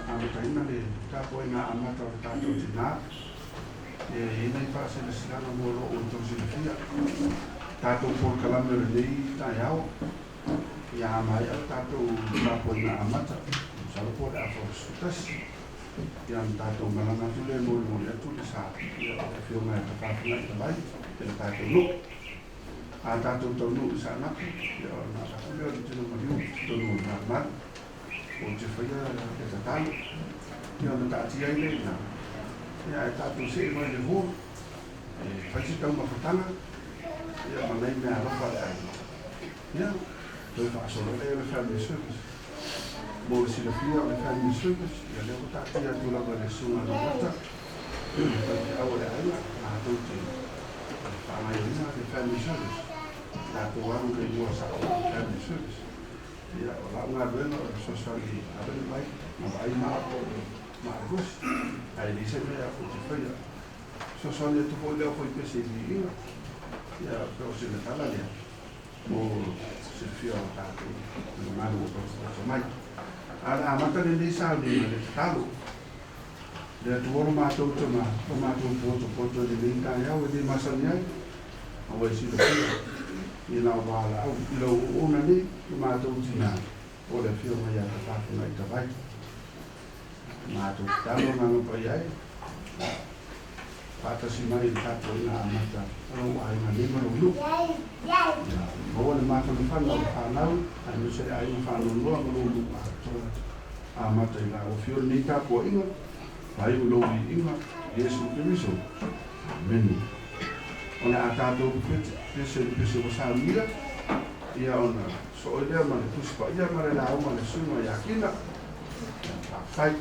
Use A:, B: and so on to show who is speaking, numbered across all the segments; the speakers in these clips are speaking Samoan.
A: amataina le tapuaiga amata o le tatou tina, e i ai nai faasilasilaga mo lo outou silafia. Tatou polokalame o lenei taeao, ia a maea le tatou tapuaiga amata, masalo po o le afa 11, ia ona tatou malaga atu lea e molimoli atu le sa o le Afioga ia Tafafunaitalai i le tatou nuu. A tatou taunuu i Saanapu, ia ona avatu lea o le tino maliu i totonu o le malumalu. Ou te faia le tatalo, ia ona taatia ai lea i ina, ia ae tatou see mai i le hall, e fai se taumafataga, ia ma nai meaalofa a le aiga. Ia, toe faasolo lea o le family service. Mo le silafia o le family service, ia lea ua taatia atu lava i le Susuga Lomata, le faifeau a le aiga, latou te faagaoioiga le family service. Tatou alu i le igoa sao o le family service. Ia, o lau galuega o le fesoasoani e ave le mai ma vaai maa po o le malolosi, ae leai se mea ou te faia. Fesoasoani atu foi le aufaipese i viiga, ia, pe o sina tala lea mo silafia o tatou mamalu o potopoto mai. A o le amata lenei sauniga i le tatalo. Le Atua lo matou tama, lo matou potopoto i lenei taeao e le masani ai, a ua e silafia i lau valaau i lou auauna nei, lo matou tina, o le Afioga ia Tafafunaitavai. Matou tatalo Agaga Paia e, faatasi mai i le tapuaiga amata a lou aiga nei ma lou nuu. Ia maua le mafanafana o le fanau aemaise le aiga faanoanoa ma lou nuu atoa. Amata i lau afio lenei tapuaiga, faaiu i lou viiga, Iesu Keriso. Amene. O le a tatou pese i le pese ua saunia, ia ona soo ai lea ma le Tusi Paia ma le lauga a le Susuga ia Kina. Faafetai.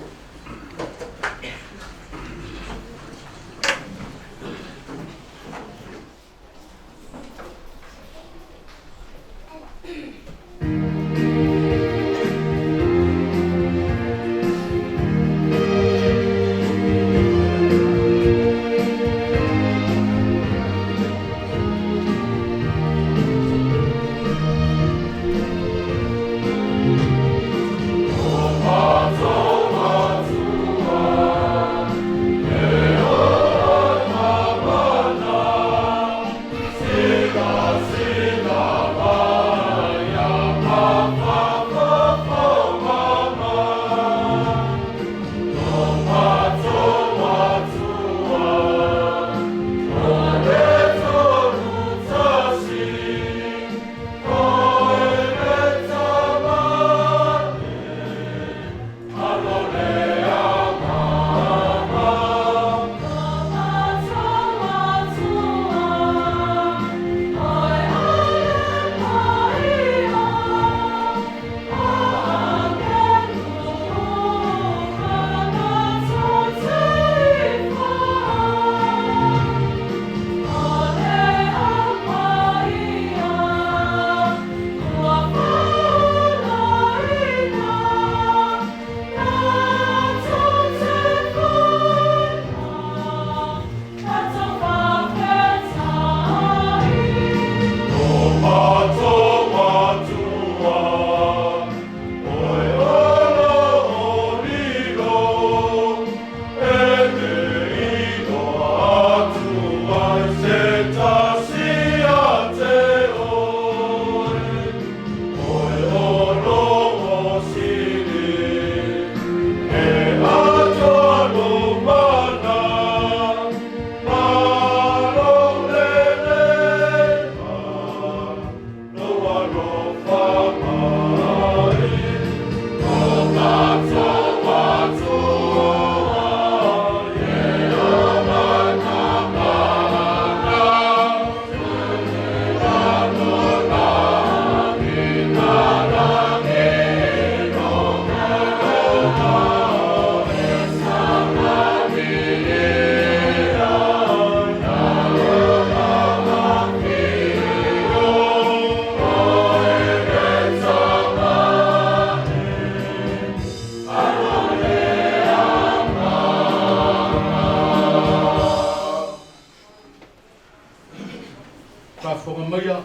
B: Faafofoga maia,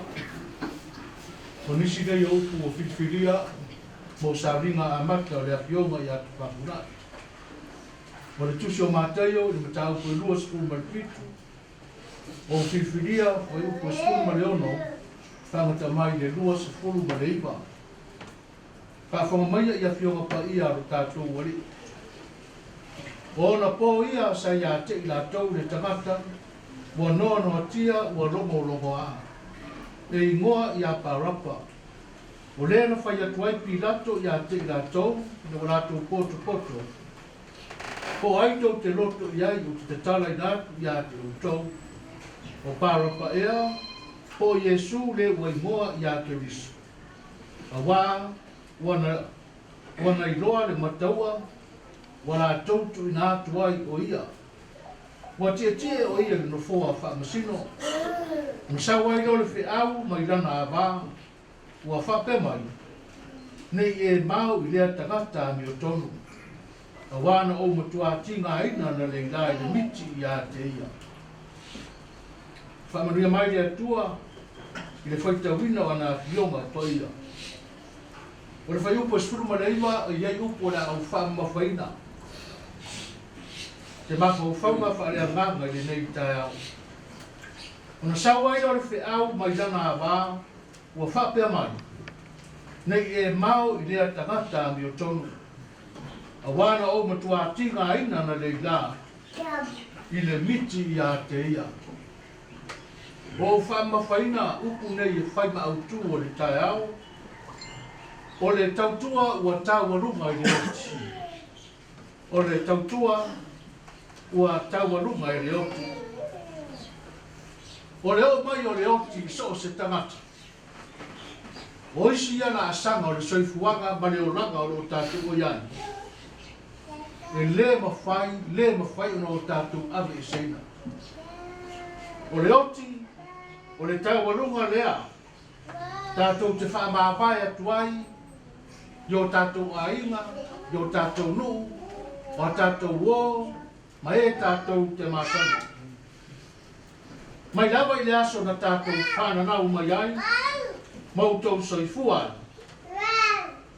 B: o nisi nei o upu ua filifilia mo sauniga amata o le Afioga ia Tufafunai. O le Tusi o Mataio i le mataupu e 27, ua ou filifilia fuaiupu e 16 faagata mai i le 29. Faafofoga maia i Afioga Paia a lo tatou Alii. O ona po ia sa ia te i latou le tagata ua noanoatia ua logologoa e igoa ia Parapa. O lea na fai atu ai Pilato ia te i latou ina ua latou potopoto, Po o ai tou te loto i ai ou te tatalaina atu ia te outou, o Parapa ea, po o Iesu le ua igoa ia Keriso? Auā ua na, ua na iloa le mataua ua latou tuuina atu ai o ia. Ua tietie o ia i le nofoa faamasino, ona sau ai lea o le feau mai lana ava, ua faapea mai, Ne i e mau i lea tagata amiotonu, auā na ou matuā tigaina na leilā i le miti iā te ia. Faamanuia mai le Atua i le faitauina o ana afioga paia. O le fuaiupu e 19 e i ai upu o le a ou faamamafaina te mafaufauga faaleagaga i lenei taeao. Ona sau ai lea o le feau mai lana ava ua faapea mai, Ne i e mao i lea tagata amiotonu, auā na ou matuā tigaina na leilā i le miti iā te ia. Ua ou faamamafaina upu nei e fai ma autū o le taeao, o le tautua ua taualuga i le oti. O le tautua ua taualuga i le oti. O le oo mai o le oti i so o se tagata. O isi ia laasaga o le soifuaga ma le olaga o lo o tatou oi ai, e le mafai, le mafai ona o tatou aveeseina. O le oti, o le taualuga lea tatou te faamavae atu ai i o tatou aiga, i o tatou nuu, o a tatou uo, ma e tatou te masani. Mai lava i le aso na tatou fananau mai ai ma outou soifua ai,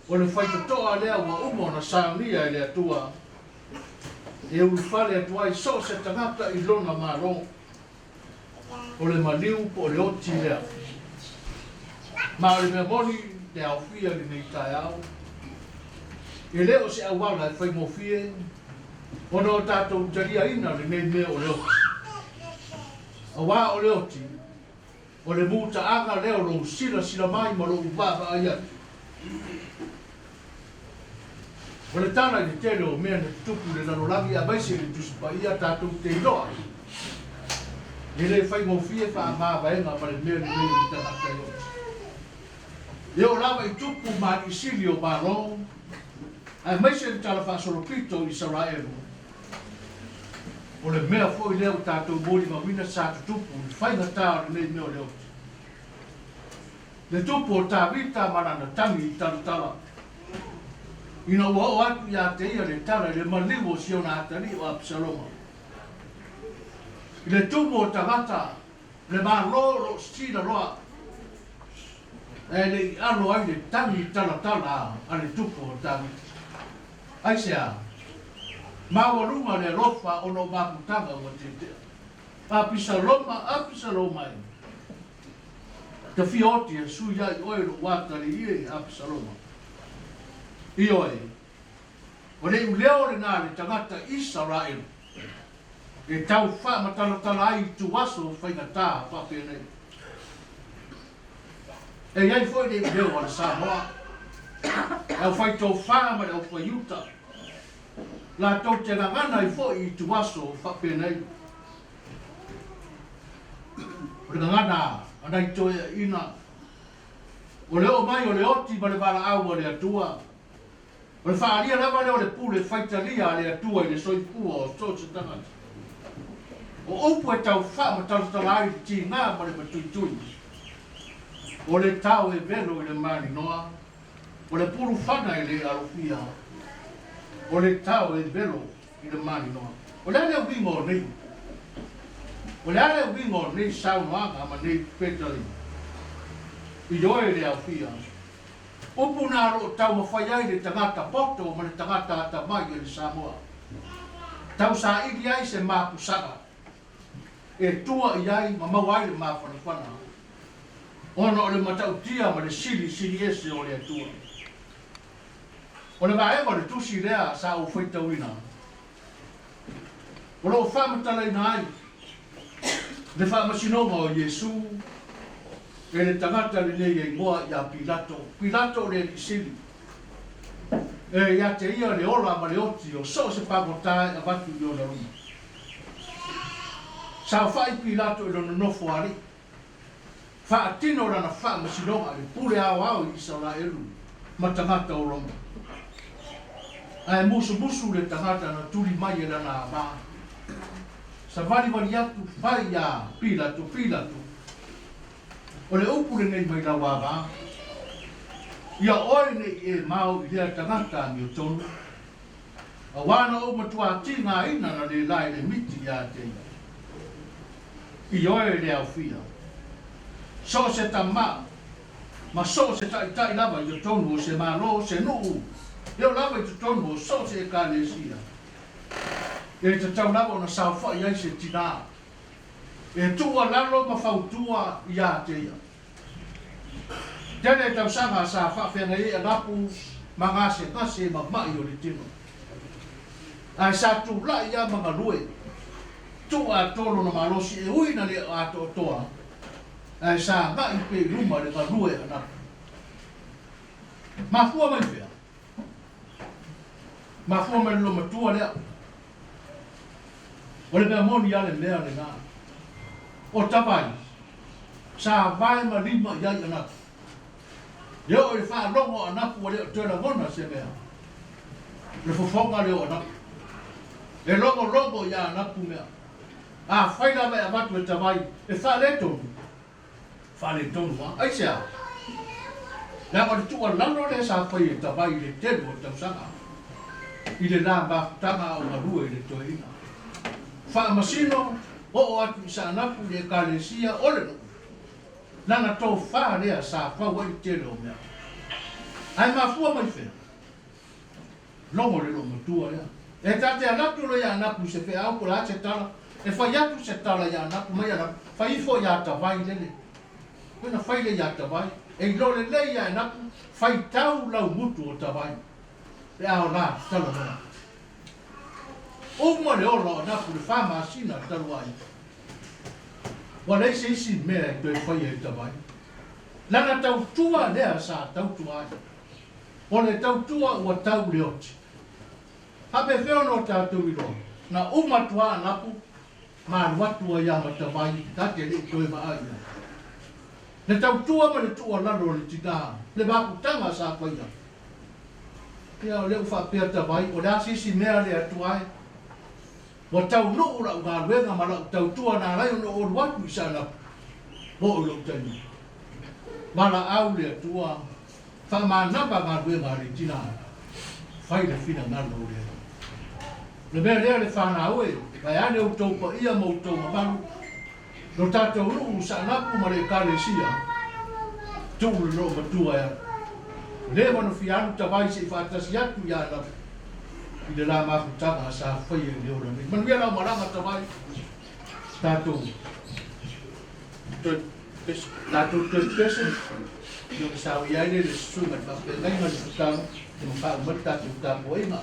B: o le faitotoa lea ua uma ona saunia e le Atua e ulufale atu ai so o se tagata i lona Malo. O le maliu po o le oti lea. Ma o le mea moni le aofia i lenei taeao, e le o se auala e faigofie ona o tatou taliaina lenei mea o le oti. Auā o le oti, o le mutaaga lea o lou silasila mai ma lou vaavaai atu. O le tala i le tele o mea na tutupu i le lalolagi aemaise i le Tusi Paia tatou te iloa ai, e le faigofie faamavaega ma le mea lenei o le tagata e oti. E oo lava i tupu ma alii sili o Malo, aemaise le tala faasolopito i Isaraelu, o le mea foi lea ua tatou molimauina sa tutupu i le faigata o lenei mea o le oti. Le tupu o Tavita ma lana tagi i talatala. Ina ua oo atu ia te ia le tala i le maliu o si ona atalii o Apisaloma. I le tumu o tagata, le Malo o lo o sila loa, ae le i alo ai le tagi talatala a le tupu o Tavita. Aisea? Maualuga le alofa ona o mafutaga ua tetea. Apisaloma, Apisaloma e! Ta fia oti e sui ai oe lou atalii e, Apisaloma. Ioe, o le iuleo lena a le tagata Isaraelu e tau faamatalatala ai i ituaso faigata faapenei. E i ai foi le iuleo a le Samoa, le aufaitofa ma le aufaiuta, latou te gagana ai foi i ituaso faapenei. O le gagana a nai toeaiina, o le oo mai o le oti ma le valaau a le Atua, o le faaalia lava lea o le pule faitalia a le Atua i le soifua o so o se tagata. O upu e tau faamatalatala ai le tiga ma le matuitui, o le tao e velo i le maninoa, o le pulufana e le alofia, o le tao e velo i le maninoa. O le a le uiga o nei? O le a le uiga o nei saunoaga ma nei fetalaiga? Ioe le aofia. Upu na o lo o taumafai ai le tagata poto ma le tagata atamai e le Samoa. Tausaili ai se mapusaga e tua i ai ma maua ai le mafanafana, ona o le matautia ma le silisili ese o le Atua. O le vaega o le tusi lea sa ou faitauina, o lo o faamatalaina ai le faamasinoga o Iesu e le tagata lenei e igoa ia Pilato. Pilato o le alii sili. E ia te ia le ola ma le oti o so o se pagota e avatu i ona luma. Saofai Pilato i lona nofo alii, faatino lana faamasinoga i le pule aoao i Isaraelu ma tagata o Roma. Ae musumusu le tagata na tuli mai e lana ava. Savalivali atu, fai iā Pilato, Pilato, O le upu lenei mai lau ava, Ia oe ne i e mao i lea tagata amiotonu, auā na ou matuā tigaina na le lae le miti iā te ia. I oe le aofia. So o se tama, ma so o se ta'ita'i lava i totonu o se Malo, se nuu, e oo lava i totonu o so o se Ekalesia, e tatau lava ona saofa'i ai se tinā E tuualalo ma fautua iā te ia. Tele tausaga sa faafeagai ai anapu ma gasegase ma ma'i o le tino. Ae sa tula'i a ma galue, tuu atoa lona malosi e ui na le atoatoa, ae sa aga'i pea i luma le galue anapu. Mafua mai fea? Mafua mai le loomatua lea. O le mea moni a le mea lena. O Tavai, sa vae ma lima i ai Anapu. E oo i le faalogo o Anapu ua le o toe lagona se mea. O le fofoga lea o Anapu. E logologo iā Anapu mea. Afai lava e avatu e Tavai e faaletonu, faaletonu lava. Aisea? Leaga o le tuualalo lea sa fai e Tavai i le tele o tausaga, i le la mafutaga a o galue i le toeaina. Faamasino, oo atu i Saanapu i le Ekalesia o le nuu, lana tofa lea sa fau ai le tele o mea. Ae mafua mai fea? Logo le loomatua lea. E ta te alu atu loa ia Anapu i se feau po o le a se tala, e fai atu se tala ia Anapu mai Anapu, fai ifo ia Tavai lele. Koe na fai lea ia Tavai, e iloa lelei ia Anapu, faitau lau mutu o Tavai, pe a o la talanoa. Uma le ola o Anapu i le 4 masina talu ai. Ua leai se isi mea e toe faia e Tavai. Lana tautua lea sa tautua ai. O le tautua ua tau le oti. Faapefea ona o tatou iloa, na uma atu a Anapu ma alu atu ai a Matavai ta te le i toe vaai ai. Le tautua ma le tuualalo o le tinā, le maputaga sa faia. Ia o lea ua faapea Tavai, o le a se isi mea le Atua e? Ua taunuu la'u galuega ma la'u tautua na alai ona ou alu atu i Saanapu, oo i lo'u taimi. Valaau le Atua Faamanava galuega a le tina, fai le finagalo o le Alii. O le mea lea le fanau e, vaeane outou paia ma outou mamalu, lo tatou nuu Saanapu ma le Ekalesia, tuu le loomatua e alu. Ua leva ona fia alu Tavai se i faatasi atu ia Anapu i le la mafutaga sa faia i le ola nei. Manuia lau malaga Tavai, tatou toe tatou toe pese i ona sa ui ai lea i le susuga i le faafeagaiga i le tatalo e ma faauma mai le tatou tapuaiga.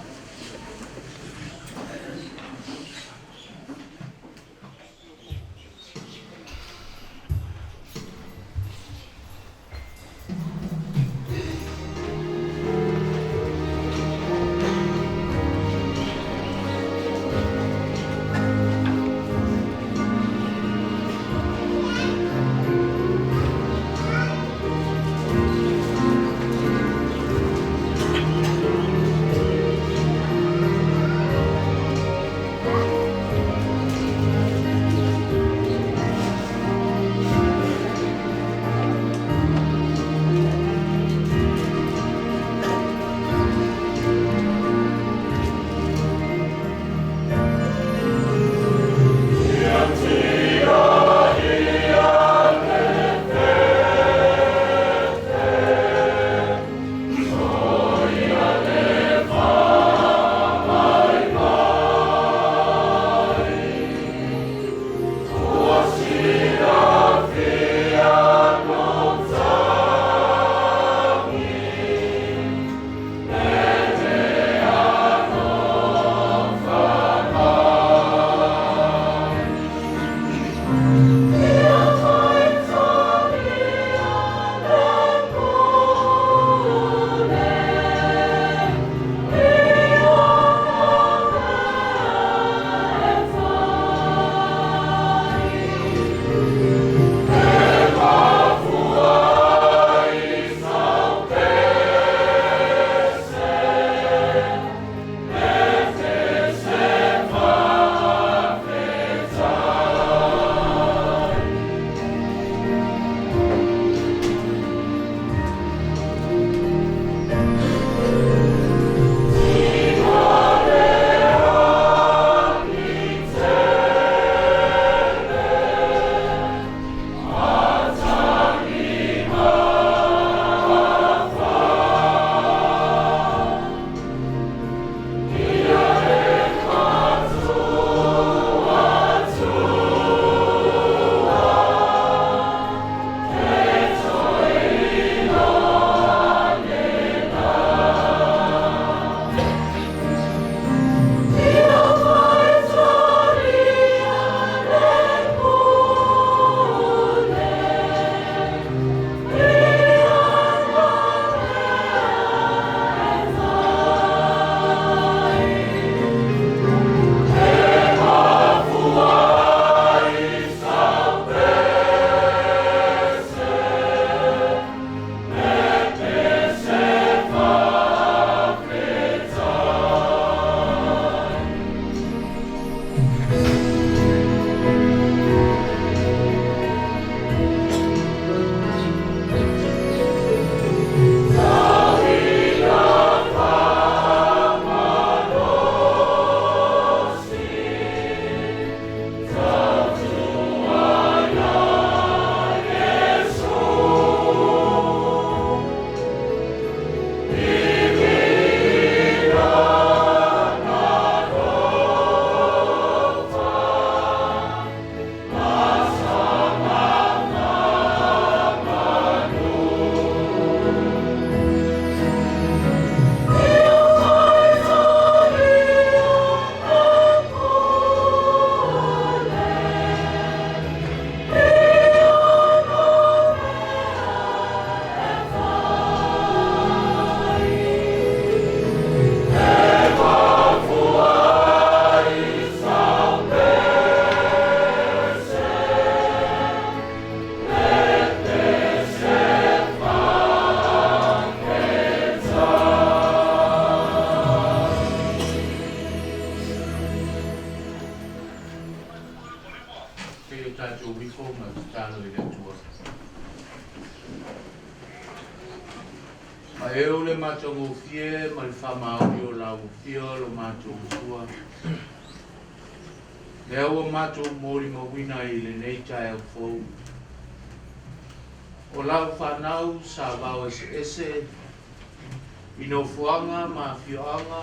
B: Paeu le matagofie ma le faamaoni o lau Afio lo matou Matua, lea ua matou molimauina i lenei taeao fou. O lau fanau sa vao eseese i nofoaga ma afioaga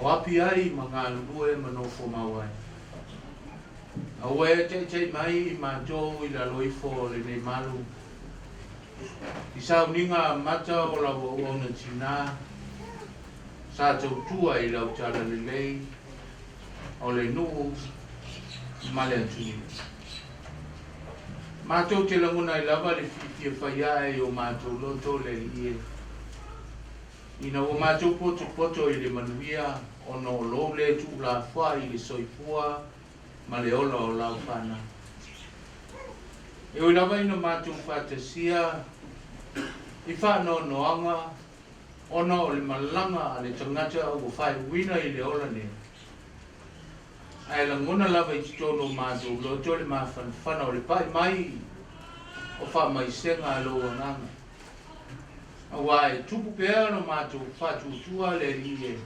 B: o api ai ma galulue ma nofo mau ai. A ua e taitai mai i matou i lalo ifo o lenei malu i sauniga amata o lau auauna tinā sa tautua i lau talalelei o le nuu ma le atunuu. Matou te lagona ai lava le fiafia fai ae i o matou loto le Alii e, ina ua matou potopoto i le manuia ona o lou le tuulafoai i le soifua ma le ola o lau fanau. E ui lava ina matou faatasia i faanoanoaga ona o le malaga a le tagata ua faaiuina i le ola nei, ae lagona lava i totonu o matou loto le mafanafana o le pai mai o faamaisega a lou agaga, aua e tupu pea lo matou faatuatua le Alii e,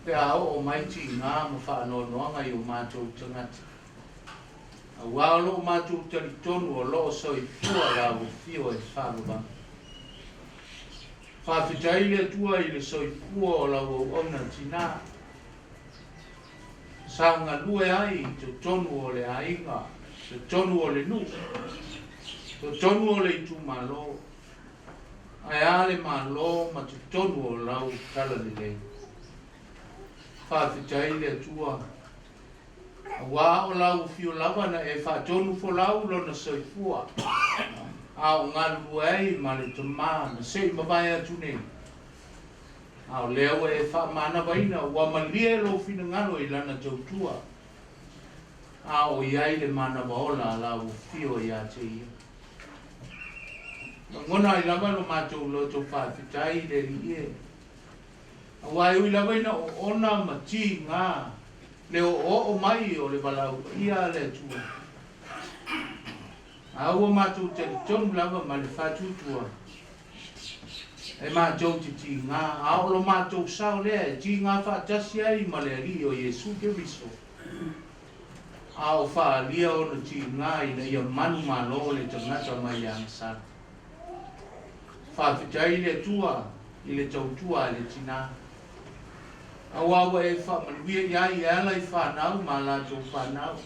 B: pe a oo mai tiga ma faanoanoaga i o matou tagata. Aua o lo o matou talitonu o lo o soifua lau afio e faavavau. Faafetai le Atua i le soifua o lau auauna tinā, sa galue ai i totonu o le aiga, totonu o le nuu, totonu o le itumalo, ae a le Malo ma totonu o lau talalelei. Faafetai le Atua, aua o lau afio lava na e faatonu folau lona soifua, a o galulue ai ma le tama na se i mavae atu nei. A o lea ua e faamanavaina ua malie lou finagalo i lana tautua, a o i ai le manava ola a lau afio ia te ia. Lagona ai lava lo matou loto faafetai i le Alii e, aua e ui lava ina oona ma tiga le oooo mai o le valaau paia a le Atua, a ua matou talitonu lava ma le faatuatua e matou te tiga, a o lo matou sao lea e tiga faatasi ai ma le Alii o Iesu Keriso, a o faaalia ona tiga ina ia manumalo le tagata mai le agasala. Faafetai i le Atua i le tautua a le tinā, aua ua e faamanuia i ai e ala i fanau ma a latou fanau,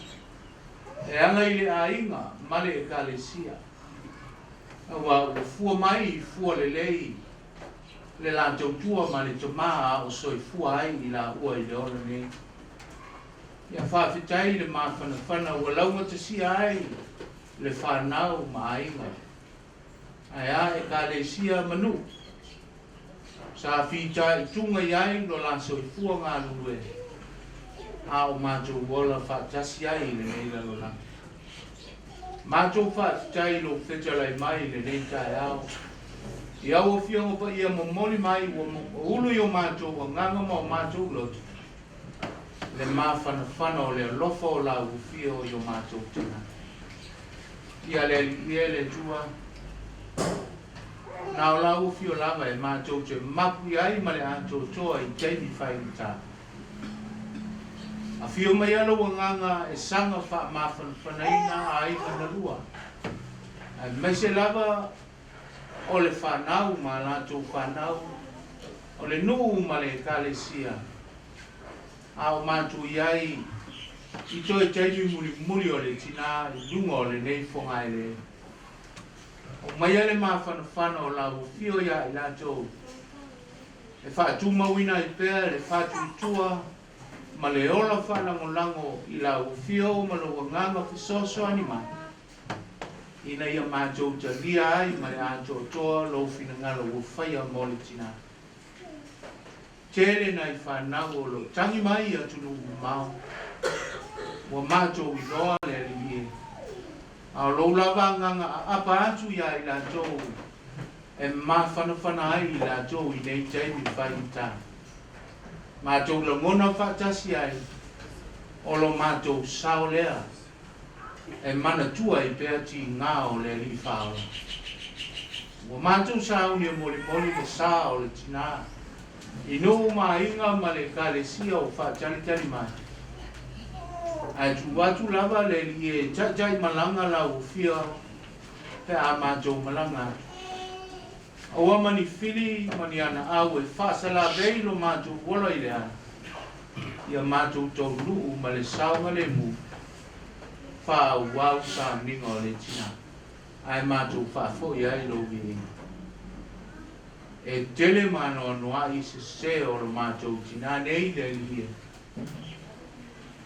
B: e ala i le aiga ma le Ekalesia, aua ua fua mai i fua lelei le la tautua ma le tamā a o soifua ai i laua i le ola nei. Ia faafetai i le mafanafana ua laugatasia ai le fanau ma aiga, ae a Ekalesia ma nuu sa fitaituga i ai lo la soifua galulue a o matou ola faatasi ai i lenei lalolagi. Matou faafetai i lou fetalai mai i lenei taeao i au Afioga Paia momoli mai ua ulu i o matou agaga ma o matou loto le mafanafana o le alofa o lau Afio i o matou tagata. Ia le Alii e le Atua, na o lau Afio lava e matou te mapu i ai ma le atoatoa i taimi faigata. Afio mai a lou agaga e saga faamafanafanaina aiga na lua, aemaise lava o le fanau ma a latou fanau, o le nuu ma le Ekalesia, a o matou i ai i toe taimi mulimuli o le tinā i luga o lenei fogaeleele. Aumaia le mafanafana o lau afio iā i latou e faatumauina ai pea le faatuitua ma le ola faalagolago i lau afio ma lou agaga fesoasoani mai, ina ia matou talia ai ma le atoatoa lou finagalo ua faia mo le tinā. Tele nai fanau o lo o tagi mai i atunuu mamao, ua matou iloa le Alii e, a o lou lava agaga aapa atu iā i latou e mafanafana ai i latou i nei taimi faigata. Matou lagona faatasi ai o lo matou sao lea e manatua ai pea tiga o le Alii Faaola.
C: Ua matou sauni e molimoli le sa o le tinā i nuu ma aiga ma le Ekalesia o faatalitali mai. Ae tuu atu lava le Alii e taitaimalaga la ua fia pe a matou malaga atu. Aua ma ni fili ma ni anaau e faasalavei lo matou ola i le ala, ia matou taunuu ma le saogalemu, faaauau sauniga o le tinā, ae matou faafoi ai lou viiga. E tele ma anoanoai sesē o lo matou tinā nei le Alii e,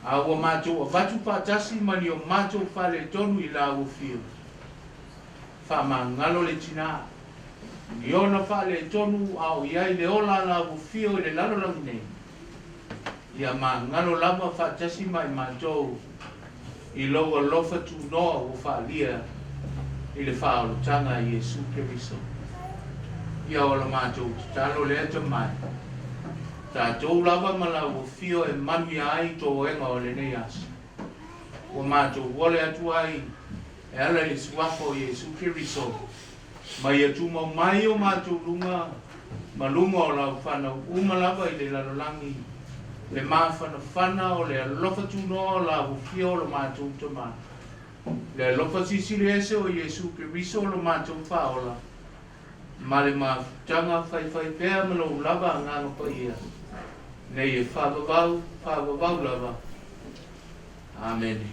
C: a ua matou avatu faatasi ma ni o matou faaletonu i la ua fia. Faamagalo le tinā, i ona faaletonu a o i ai le ola a la ua fio i le lalolagi nei, ia magalo lava faatasi ma i matou i lou alofa tunoa ua faaalia i le faaolataga a Iesu Keriso. Ia o la matou tatalo lea Tama e, tatou lava ma la ua fio e manuia ai toega o lenei aso. Ua matou ole atu ai e ala i le suafa o Iesu Keriso, ma ia tumau mai o matou luga ma luga o lau fanau uma lava i le lalolagi, le mafanafana o le alofa tunoa o la ua fia o lo matou Tama, le alofa silisili ese o Iesu Keriso lo matou Faaola, ma le mafutaga faifaipea ma lou lava Agaga Paia, nei e faavavau, faavavau lava. Amene.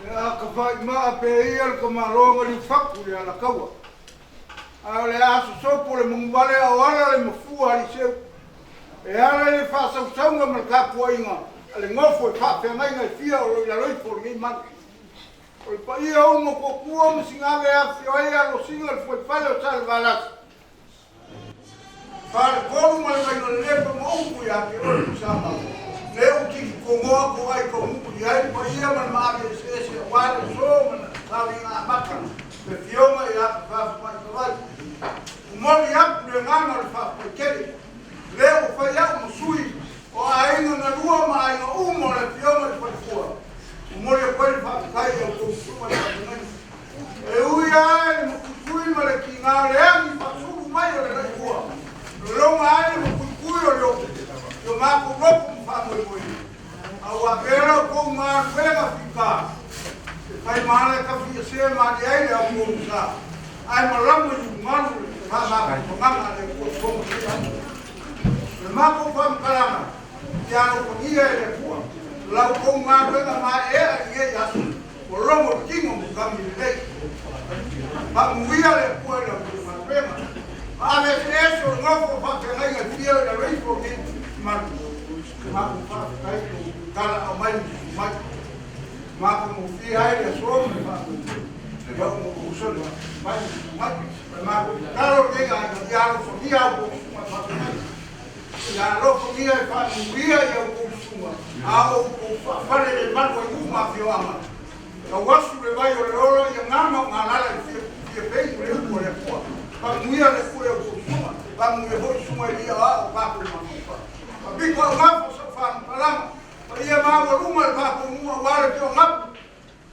D: Ia ka faaimaa pe ia le tamaloa na liufaku i le Alataua. Ae o le a sosopo le manuvale a o ala le mafua a Aliseu. E ala i le faasausauga ma le tapuaiga a le nofo i faafeagaiga e fia o lo o i lalo ifo o lenei malu. O le paia o uma tuatua ma sigave e afifio ai Alosina le fuaifale o Salevalasi, Faletolu ma le Vaigalelepa ma upu ia te oe Tuisamau. Le utiki togoa toai taunuu i ai le paia ma le maave eseese aua le aso ma le sauniga amata le Afioga ia Tafafumaitavai. Momoli atu le agaga o le faafetai tele. Le ua fai au ma sui o aiga na lua ma aiga uma o le Afioga i le Falefua. Momoli atu ai le faafetai i a outou susuga i faafeagaiga. E ui lava i le makuikui ma le tiga o le agi faasulu mai o le lailua, lologa ai le makuikui o le ofu i o matou loto ma faamoemoe, a ua avea la outou galuega fita e fai ma ala e tafiese malie ai le ao pogisa, ae malama i ulugalu le faamafaafagaga a le Atua i lona nei aso. O le matou faamatalaga, ia alofagia e le Atua la outou galuega maeaea i nei aso, Ua logo le tino ma kami lelei. Faamanuia le Atua i la outou galuega. Ma aveeseese o le nofo o faafeagaiga e fia i lalo ifo o lenei malu. Matou faafetai i lo outou tala aumai ma tutu mai. Matagofie ai le aso ma le faamoemoe. Ia uma ua uso le mai ma tutu mai. O le matou tatalo lenei aiga ia alofagia a outou susuga faafeagaiga. Ia alofagia e faamanuia i a outou susuga, a o outou faafale le malu ai nuu ma afioaga. Tauasu le vai o le ola ia gama o galala i fia fei o le upu a le Atua. Faamanuia le Atua i a outou susuga, faamanuia foi susuga i lia o ao o tatou mafuta. Papito au gafa o sau faamatalaga, paia maualuga le tatou nuu aua le toagapu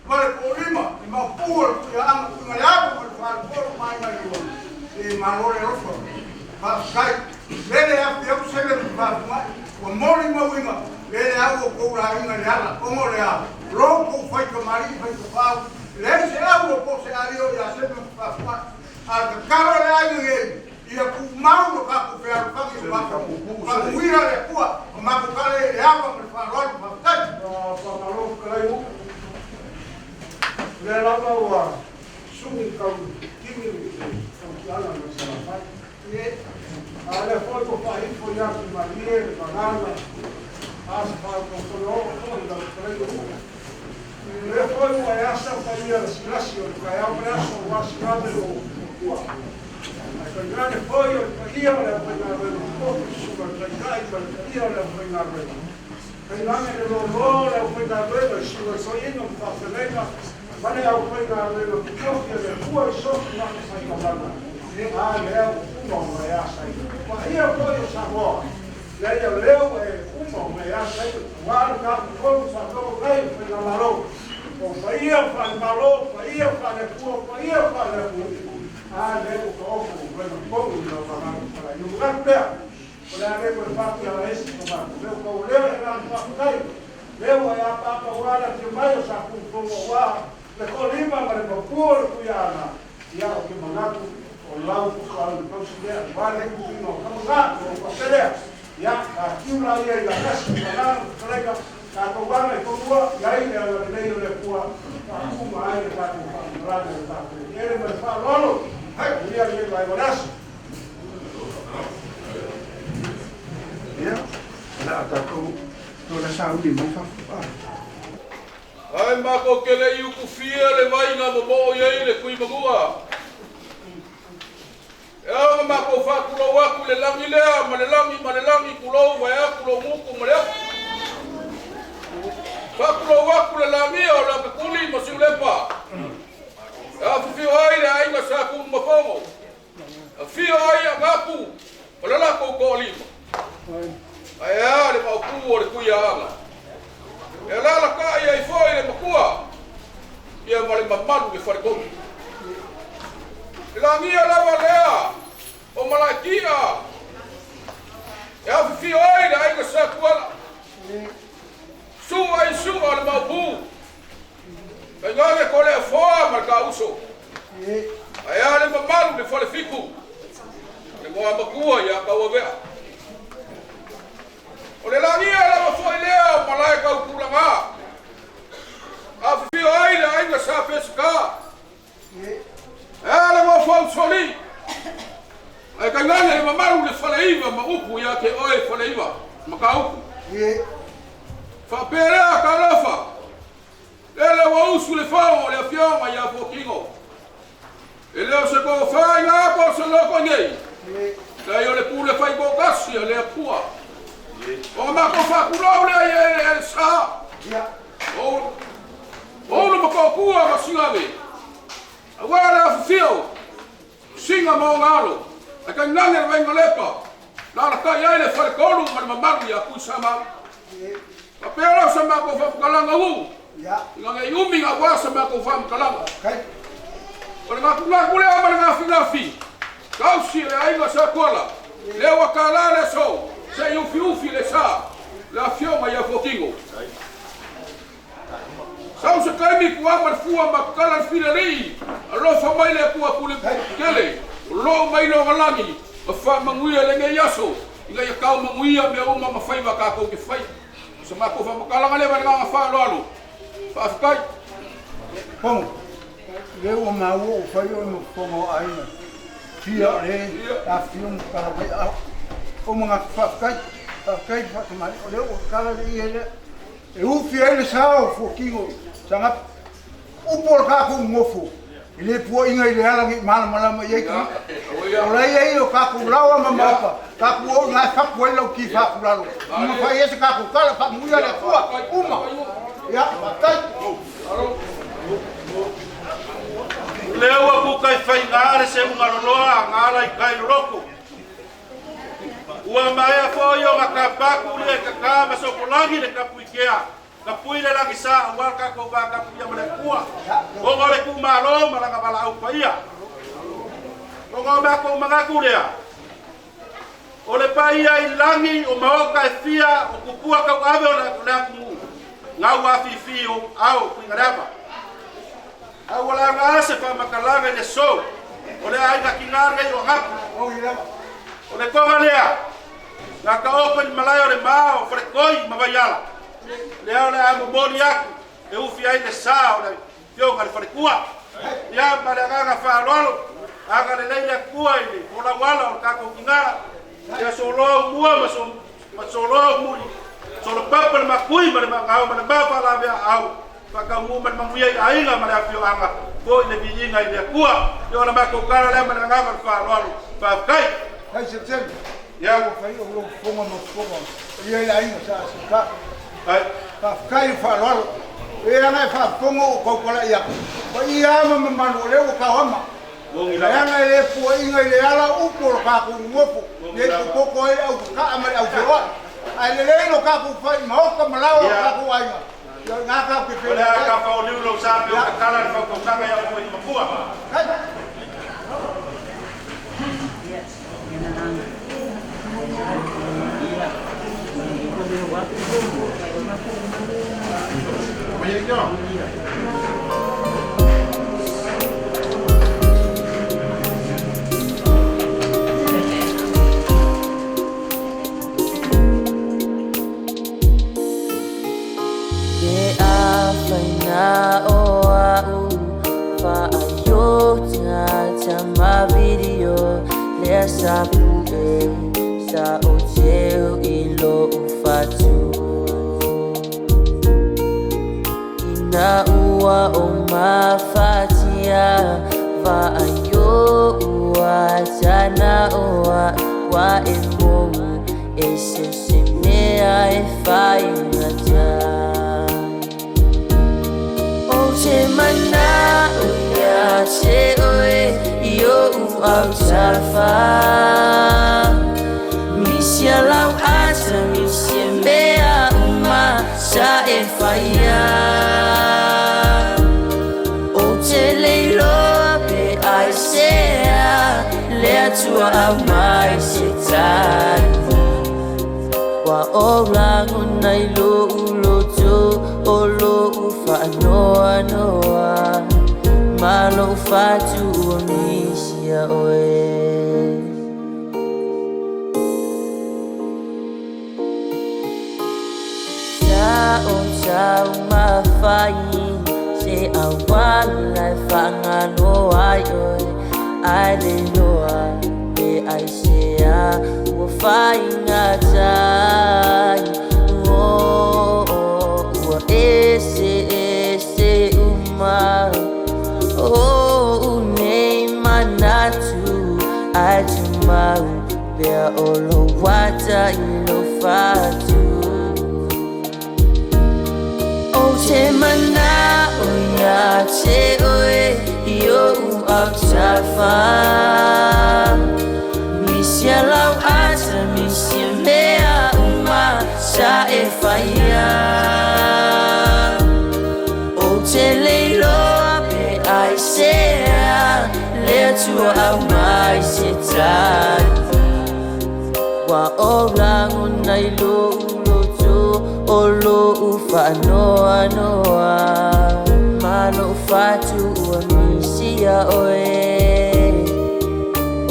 D: ma le toolima, le maopu o le tuiaaga, tuiga le ava ma le falepolu ma aiga e lua. Se malo le alofa. Faafetai. Lele afi au sele ma faafugai. Ua molimauina lele au o tou laina i le ala, ona o le a? Lo tou fai tamalii fai tafaau, leai se au o po o se alio ia seme ma faafugai. A o le tatalo a le aiga nei, ia tumau lo tatou fealofani o matou. Faamanuia le Atua, o matou tala ia i le ava ma le faaaloalo. Faafetai.
E: Faamalo fetalai Upu. O lea lava ua sui tau tini le tautiaga mai Salafai. A o lea foi ua faaifo ia Fimalie le vagana a se faautautolo oo foi i lau fetalaiga Upu. O lea foi ua e asa paia lasilasi o le taeao ma le aso aua Sigave lo outou Atua. Ae tainane foi o le paia o le aufaigaluega totofi i Susuga i le Taitai ma le paia o le aufaigaluega. Tainane le lōlō o le aufaigaluega i Susuga i Toeaina ma Faafeagaiga ma le aufaigaluega totofi a le Atua i so o se fatafaitaulaga, a lea ua uma ona e asaina. O paia foi o Samoa, leai o lea ua e uma ona e asaina, aua le Tafatolu Faatonu nei o Faigamalo. O paia faale-Malo, o paia faale-Atua, o paia faale-atunuu, a lea ua taoto vaega tonu i lau agaga fetalai. Ona manatu lea, o le a le toe faapiala ese sa matou leo, pau o lea o le agaga faafetai, lea ua e apaapa aua le afio mai o Satunumafono aua le toalima ma le matua o le Tuiaana, ia ou te manatu o lau tosoaina tausi lea aua le tuuina o tama na, ona ou faapea lea, Ia, fatiu laia i latasi ma lana fetalaiga, tatou aga i fanua, i ai le agalelei o le Atua, faatuma ai le tatou faamatalaga i le tatou eleele ma le faaaloalo. Manuia lenei vaega o le aso.
A: Ia, o le a tatou toe sauni mai fafo.
F: Ae matou te le i utufia le vai na momoo i ai le Tuimanua. E ao ona matou faatulou atu i le lagi lea ma le lagi ma le lagi, tulou vaeatu lou gutu ma le afi. Faatulou atu le lagia o Leatatuli ma Siulepa, e afifio ai le aiga Sa Tunumafono, afio ai Agapu ma le latou toalima. Ae a le maopu o le Tuiaana, e alalatai ai foi le matua ia ma le mamalu i le faletolu. E lagia lava lea o Malaetia e afifio ai le aiga Sa Tuala, sua ai sua o le maopu, tainane Toleafoa ma le Taauso. Ae a le mamalu i le falefitu, le goa matua ia Tauavea. O le lagia lava foi lea o malae tautulaga, afifio ai le aiga Sa Peseta, e a le nofo ausoli, ae tainane le mamalu i le faleiva ma upu ia te oe faleiva Mataupu. Faapea lea talofa, lele ua usu le fono o le afioga ia Fuatino. E le o se tofa i ngā po se loko nei. Leai o le pule faitoatasi a le Atua. O nga matou faatulou lea i eleele sa. O Ulu ma Tootua ma Sigave. Aua le afifio, Singa ma ona alo, ae tainane le Vainalepa, lalatai ai le faletolu ma le mamalu ia Tuisamau. Faapea lea o sa matou faamatalaga uu, ina ne i umi aua sa matou faamatalaga. O le gakugaku lea ma le gafigafi, tausi e le aiga Sa Tuala, lea ua tala le aso, se i ufiufi le sa, le afioga ia Fuatino. Sau se taimi tua ma le fua ma tatala le filalii, alofa mai le Atua pule tele, o loo mai loga lagi, ma faamanuia lenei aso, ina ia tau manuia mea uma ma faiva tatou te faia. O sa matou faamatalaga lea ma le agaga faaaloalo. Faafetai.
D: Fono, lea ua maua ua fai oe ma fofoga o aiga fia o le afifio ma tatala mai ao. O manatu faafetai, faafetai le faatamala, o lea ua tatala le ie lea. E ufi ai le sa o Fuatino i Saga upu o le tatou nofo, e le puaiga i le ala nei malamalama i ai tagata. O la ia i o tatou laoa ma maota, tatou o i ina e fatu ai lau tifa atu lalo. Uma fai ai se tatou tala, faamanuia le Atua, uma. Ia, faafetai.
G: Lea ua kuka i faiga le seuga loloa ga ala i kai loloko. Ua maea foi ona kapaku le kaka ma sokolagi le kapuikea. Kapui le lagi sa aua le tatou vatapuia ma le Atua. Ona o le tuumalo ma lana valaau paia. Ona o matou manatu lea. O le paia i lagi o maota e fia o tupua tauave o le atunuu. Gau afifi o ao kuiga lava. Au o le aga se faamatalaga i le so. O le aiga kina lenei o Agapu. O le toga lea. Na ka oko i le malae o le ma o Falekoi ma Vaiala. Lea o le a momoli atu e ufi ai le sa o le fioga le falekua. Ia ma le agaga faaaloalo. Aga lelei le Atua i le folauala o le tatou tina. Ia soloa umua ma so ma soloa umuli. Solo papa le makui ma le magao ma le mafa lavea au. Whakaumu ma le manuia i aiga ma le afioaga foi le viiga i le Atua. Ia o le matou tala lea ma le agaga o le faaaloalo. Faafetai.
D: Hai se tele. Ia ua fai o lou fofoga ma fofoga. Ia i le aiga sa asika.
G: Hai.
D: Faafetai le faaaloalo. E ana e faafofoga o tautala ia. Pa ia ama mamalu o lea ua tauama. Leaga e le puaiga i le ala upu o le tatou nofo. Le popoko ai le au kakaa ma le au feoai. Ae lelei lo tatou fai maota ma laoa o tatou aiga.
G: O le a tafaoliu lou sa pe ua tatala le fautausaga iā oe Makua.
H: Ke afai na o a'u fa'aiota tama video lea sa pu'e sa o teu i lo'u fatu Ina ua o mafatia va'aio ua tana o a'u wa e mou e se se mea e faigata Ou te mana'o ia te oe i o'u autafa Misia lau ata misia mea uma sa e faia Ou te le iloa pe aisea le Atua aumai se tali Ua ou lagona i lo'u loto o lo'u fa'anoanoa Ma lo'u fatu ua misia oe Sa o taumafai se auala e faagalo ai oe Ae le iloa pe aisea ua faigata ai Oh, ua ese ese uma O'u nei manatu Ae tumau pea o lou ata i lou fatu Ou te mana'o ia te oe i o'u autafa Misia lau ata misia mea uma sa e faia Ou te le iloa pe aisea le Atua aumai se tali Ua ou lagona i lo'u loto o lo'u fa'anoanoa Ma lo'u fatu ua misia oe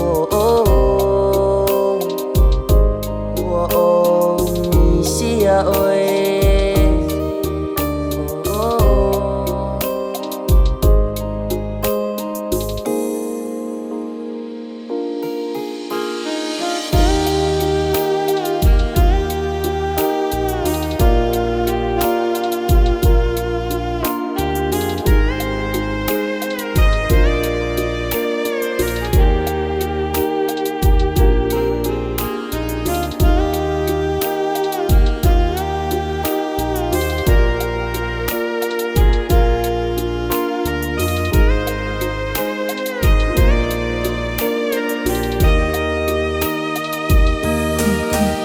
H: Oh, oh, oh. Ua ou misia oe Oh, oh.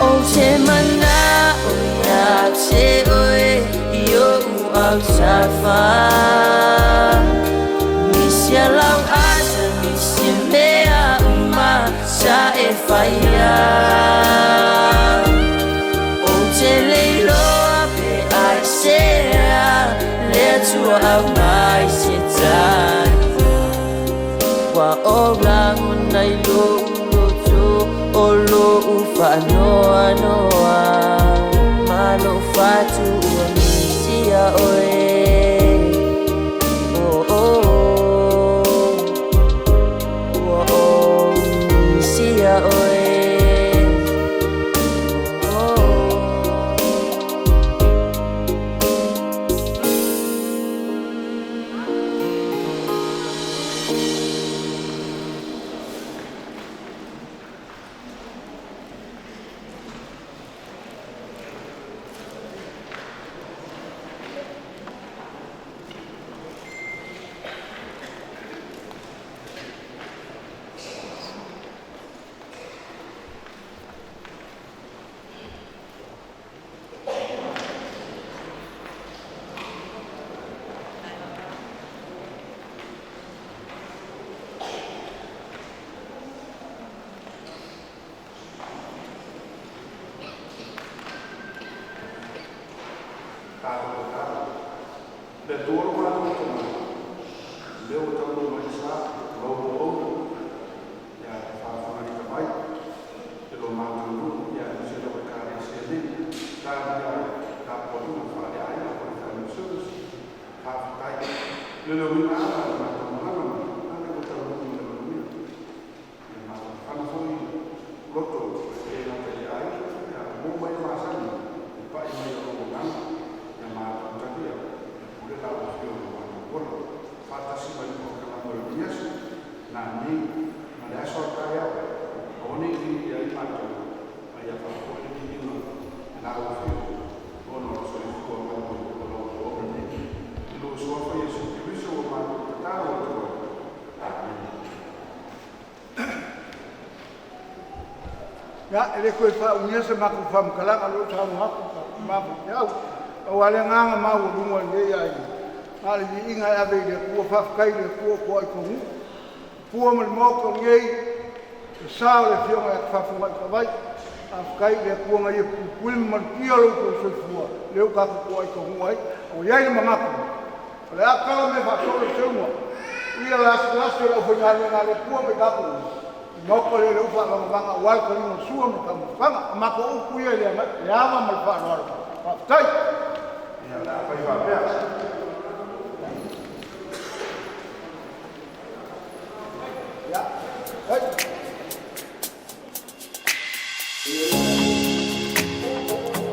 H: Ou te mana'o ia te oe i o'u autafa Misia lau ata misia mea uma sa e faia Ou te le iloa pe aisea le Atua aumai se tali Ua ou lagona i lo'u loto o lo'u fa'anoanoa Ma lo'u fatu ua misia oe Oh, oh, oh. Ua ou misia oe Oh, oh.
A: taunuu mai le sa o lau auauna ia te faafofoga mai i lo matou nuu ia aemaise lau Ekalesia nei talia tapuaiga faaleaiga po o le family service. Faafetai le le uiga ala o le matou malaga mai a lea ua taunuu i le manuia. Ia mafanafana foi loto e gata i aiga ia mo mai masani e pai mai o lou agaga ia matou talia e pule la ua afioga i matou ola faatasi mai le polokalame o lenei aso nanei ma le aso a taeao aua ne i vili ai matou a ia faafofoga le viiga i la ua afioga ona o le soifua manuia o lau auauna nei. I lou suafa Iesu Keriso ua matou tatalo atu ai. Amene.
D: Ia, e le toe faaumia se matou faamatalaga o lea ua saunoa atu ma faifeau. Pau lava le agaga maualuga i lenei aiga, na o le viiga e ave i le Atua. Faafetai i le Atua ua toai tonuu. Pua ma le Maota lenei, le sa o le Afioga ia Tafafogaitavai. Faafetai i le Atua na ia puipui ma malutia lo outou soifua, lea ua tatou toai taunuu ai. A ua i ai le manatu, o le a tala mea faasolo i Seuga, ia lasilasi o le aufaigaluega a le Atua ma i tatou uma, i Maota lea o lea ua faalagavaga aua le taliga o le sua ma le taumafataga. O matou upu ia i le ava ma le faaaloalo. Faafetai.
A: Ia, o le a fai faapea.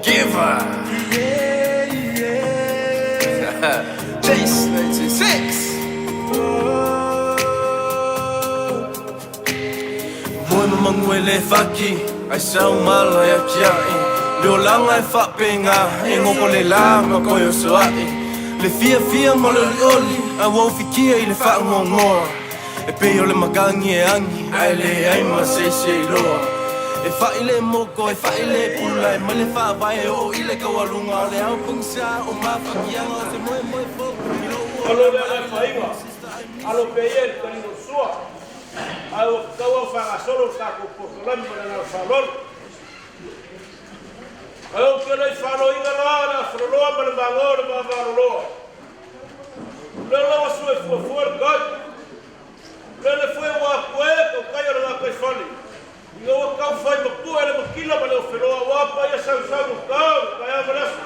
I: Giver. Chase 96. Moe ma magu e le faki ai sau mala ia kia'i Le olaga e faapega e gogo le la ma koe osoa'i Le fiafia ma le olioli a ua ufikia i le faagoagoa E pei o le makagi e agi ae leai ma se isi e iloa E fa'i le moko e fa'i le pula e mai le faavae e oo i le taualuga O le ao pogisa o mafakiaga o se moemoe fou i lou
G: Alo
I: ola
G: lea
I: ma
G: le faiga, alo pea ia i le taliga o le sua, ae ua tatau ona faagasolo le tatou polokalame ma le agaga faaaloalo. Ae ou te le i faloina la le afaloloa ma le magoo o le vavalaloloa. O lea la ua sue fuafua le tai. O lele foi ua atu e tautai o le gataifale, ina ua tau fai mapue le matila ma le ofeloa aua paia sausau o tau, taeao ma le aso.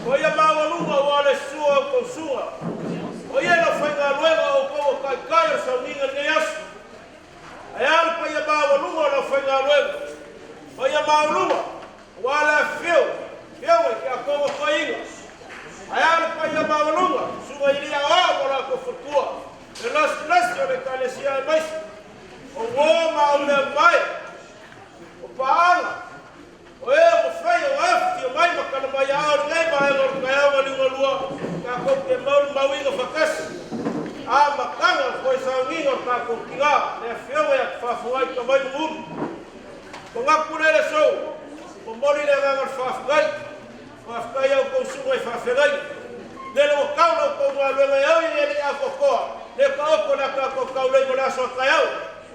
G: O ia maualuga ua le sua o outou suga. O ia le aufaigaluega o outou o taitai o le sauniga i lenei aso. Ae a le paia maualuga o le aufaigaluega? Paia maualuga aua le afifio, afioga i tiakono toeaina. Ae a le paia maualuga, susuga i alii aoao ma o latou faletua, le lasilasi o le Ekalesia aemaise o uo ma au mea mae, o paaga, O e ua mafai ona afifio mai ma tala mai aao i lenei vaega o le taeao na liugalua, tatou te maumauina faatasi amataga o le toe sauniga o le tatou tina, le Afioga ia Tafafugai Tavai Mulimuliu. Manatu lea le aso, momoli le agaga o le faafetai, faafetai i a outou susuga i faafeagaiga. Lele ua tau la outou galuega e oi e le i atoatoa, le taoto le ataata o taulei mo le aso a taeao,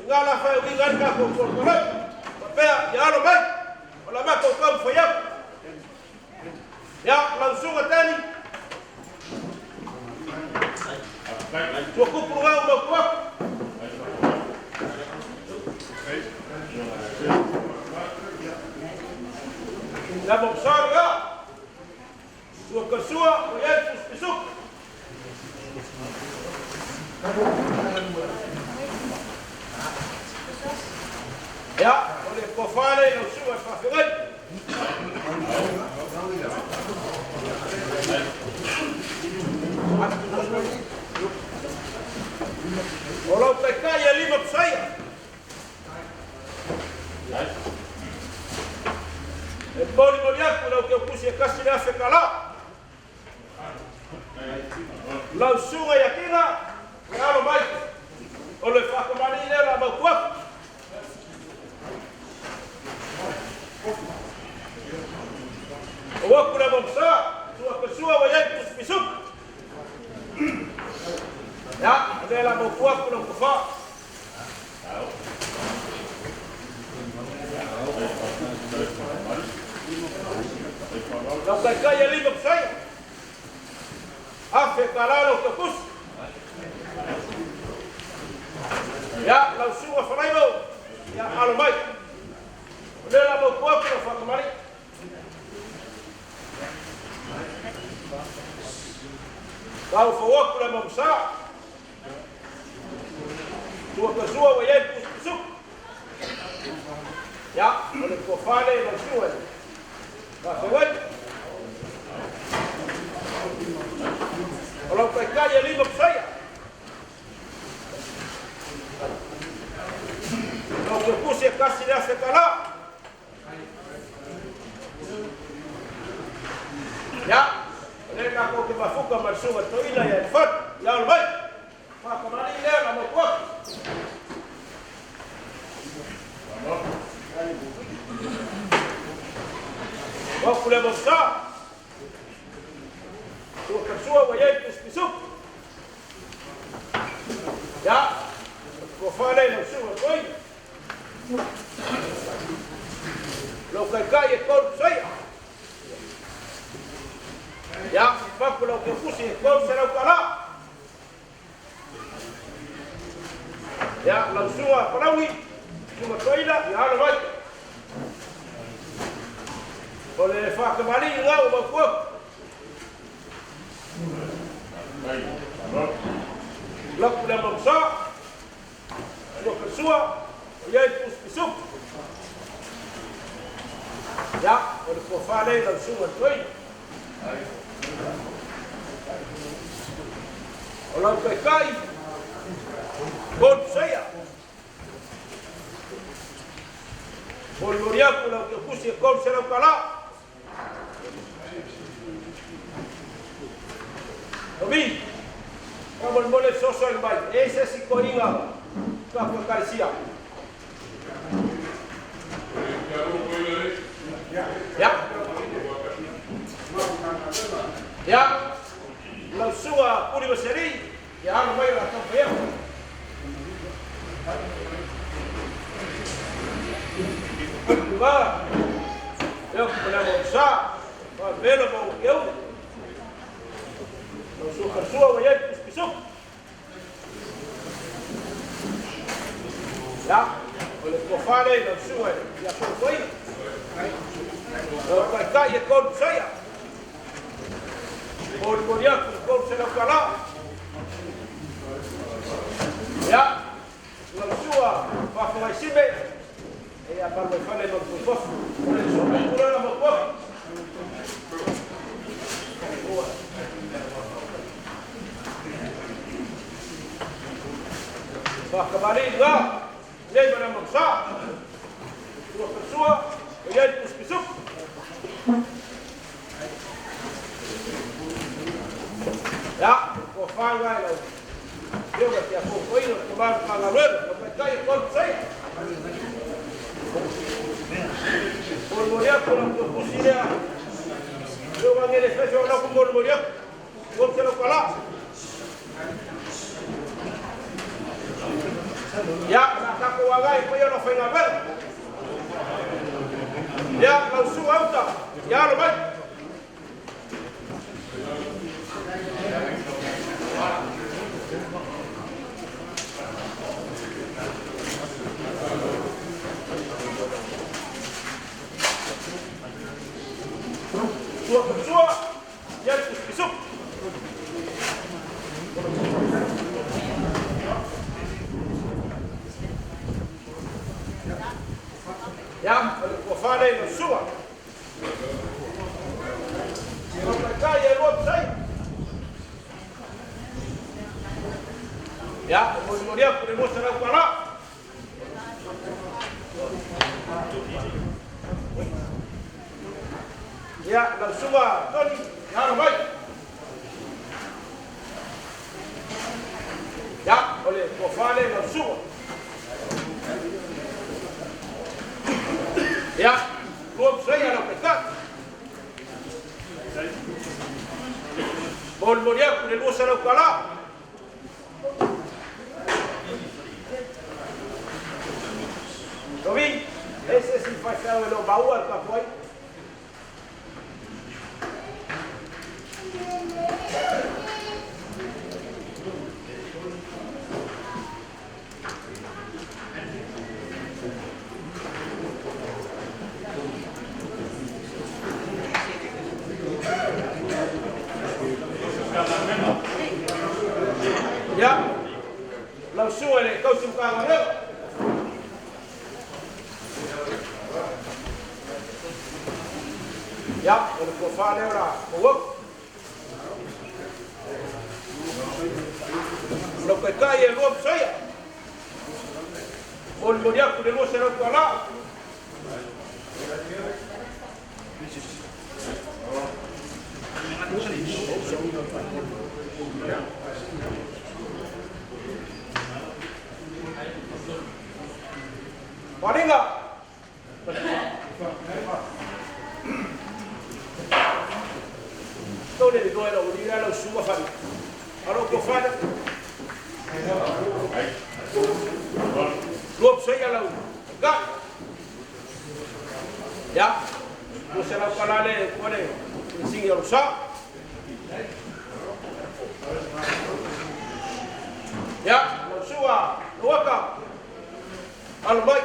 G: i na la faauiga ai le tatou polokalame. Faapea, ia alo mai, o le a matou taumafai atu. Ia, lau susuga Danny, ua tupu lena ua mautu atu. Le Mopsari, ia, ua kasua, ua i ai le tusipisuku. Ia, o le tofa lea i lau susuga i le faafeagai. O lau taitai e lima pusaia. E molimoli atu i lau teutusi e $1,000 tala. Lau susuga i Akina, e alo mai. O le faatamalii lea o le a mautu atu. O aku le Momsa, sua ke sua wa iai pusu pisuku. Ya, o lea la mautu atu lau tofa. Lau taitai e lima pusaia. $1,000 lau tautusi. Ia, lau susuga Falaimo, ia alo mai. O lea la mau kuaku lau faakamali'i. Lau fauaku le mamusa. Tua kasua ua iai pusupusuku. Ia, o le tofa lea i lau susuga i le faafeagaiga. O lau taitai e lima pusaia. Lau kepusi e kasi le afe tala. Ia, o lea tatou te mafuta ma le susuga toeaina ia Elifatu, ia alo mai. Faakamali'i lea na motu atu. Motu le motusa. Tua kasua ua iai pisupisupu. Ia, o te tofa lea i lau susuga toeaina. Lou taitai e tolu saia. Ia, papu lau kefusi e 300 tala. Ia, lau susuga Palauli, susuga toeaina, ia alo mai. O le faatamalii lau o mautuatu. Lapu le mamusa. Sua ka sua, o iai pusupisupu. Ia, o le tofa lea i lau susuga i le toeaina. O lau taitai, tolu saia. Molimoli atu lau teukusi e 300 tala. Tomi, faamolemole le fesoasoani mai, e i ai se isi toeaina tatou Ekalesia. Ia. Ia. Lau susuga Puli Vaseli, ia alo mai o le a taumafai atu. Luga, eo ki malaga o sa, fa velo ma o ke u. Lau susuga Kalasua ua iai pisupisupu. Ia, o le tofa lea i lau susuga ia Toetoaina. Lau taitai e tolu saia. Molimoli atu i 300 tala. Ia, lau susuga Faafogaisime, e ia malu ai fale ma fuifofu. O le susuga tulaga ma kuafu. Faakamalii nga, nei ma le mamusa. Tua kasua, o iai pisupisupu. Ia, tofa nga i lau Fioga te afofoina o te malu fagaluega, o taitai e tolu saia. Molimoli atu lau tuapusi lea. Fioga ngele fefe o lau molimoli atu. 300 tala. Ia, na tatou agai e paia o faigaluega. Ia, lau susuga auta, ia alo mai. Tua kasua, ia pisupisupu. Ia, o le tofa lea i lau susuga. Lau taitai e lua pisaia. Ia, e molimoli atu le 200 tala. Ia, lau susuga Tony, ia alo mai. Ia, o le tofa lea i lau susuga. Ia, lua pisaia lau taitai. Molimoli atu le 200 tala. Tomi, e se si faifeau e leo maua le tapuai.
F: Lau susuga i le tausi Matagaluega. Ia, o le tofa lea o le a ou atu. O lau taitai e lua masaia. Molimoli atu le $200. Palinga. Tau le loa lau ni lau suga fali. Alo ko fali. Lua psaia lau. Ga. Ya. Mo se lau kala le ko le singi alo sa. Ya, lau suga luaka. Alo mai.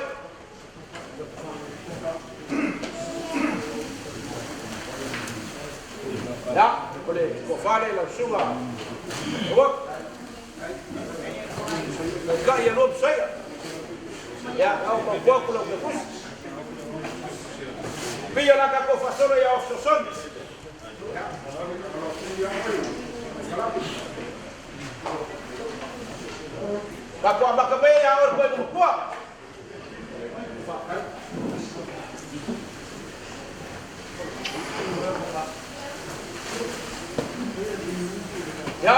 F: Ya, o le kofale lau suga. Luaka. Ka ia lua psaia. Ya, au ma kuaku lau ke kusi. Pia la ka ko fasolo ia ofsosoni. Ka ko amaka me ia or koe kua. Ya,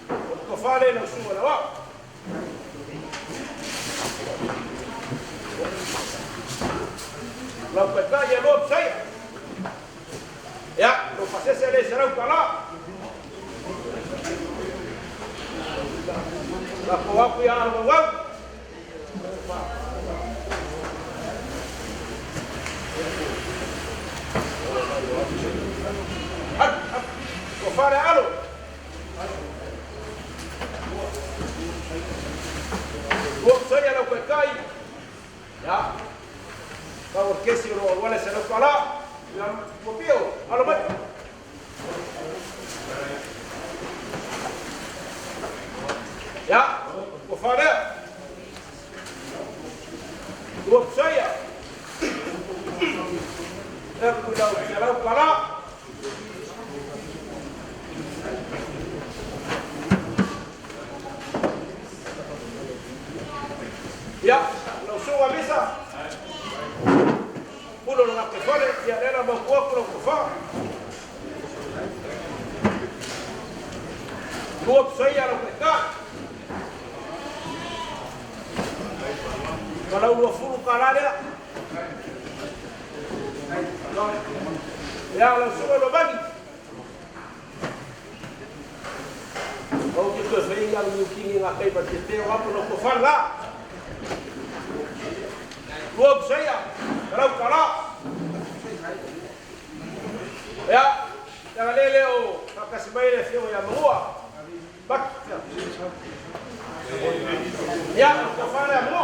F: o kofale lau suga lau au. Lau peta ia lua psaia. Ya, lo fasese le serau kala. La ko aku ia alu wau. Hat, hat. Ko fare alu. Lua psaia lau pekai. Ya. Ka orkesi ro wale serau kala. Ya, popio, alo mai. Ya, ko fare. Lua psaia. Aku lau serau kala. Ya, lau suga misa. Pulo lo que fale, ya era mo kuaku lo kufa. Lua psaia lo que ka. Kalau lua fulu kala lea. Ya lau suga lo bagi. Au ki te whai ngā lu kingi ngā kai pa te teo apo lo kufa la. Lua psaia, kalau kala. Ya, ya lele o hakasi mai le fio ya mua. Bak. Ya, ko fara mo.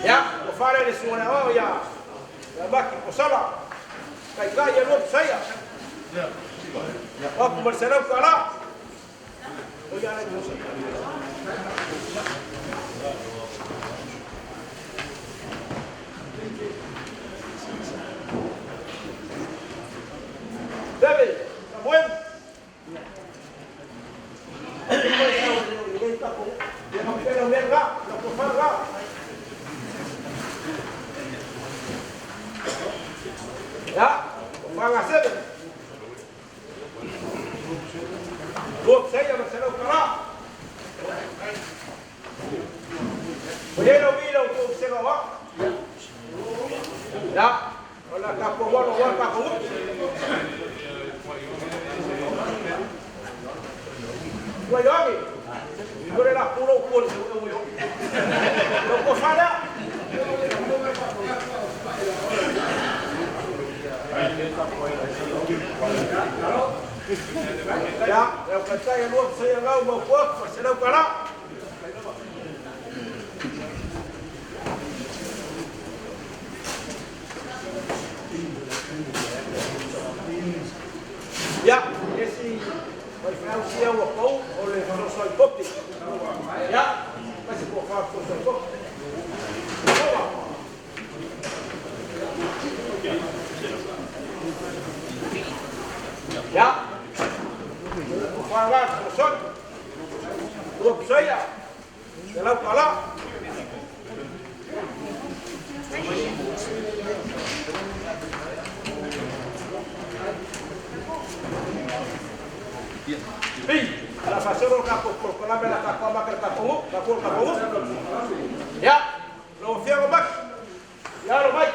F: Ya, ko fara le suona o ya. Ya bak ko sala. Kai kai ya lo psaia. Ya. Wa ku marcelo kala. O ya le musa. David, Samuel. Ya, fanga sebe. Lua psaia marcelo kala. Oye lo vi lo ko se va. Ya, hola ka ko wa lo wa ka ko. Ua yogi. Ore la pulo ko le o yo. Lo ko fala. Ya, lau kata ya lua psaia ngau mau kuak marcelo kala.
E: Ia, esi faifeau sia ua pau o le fesoasoani popi. Ia, mai se toafa fesoasoani popi. Ia, toafa la fesoasoani. Ua pisaia, $100. La fasolo ka ko ko la mela ka ko ma ka ko ka ko ka ko. Ya, lo fiago mak. Ya lo mai.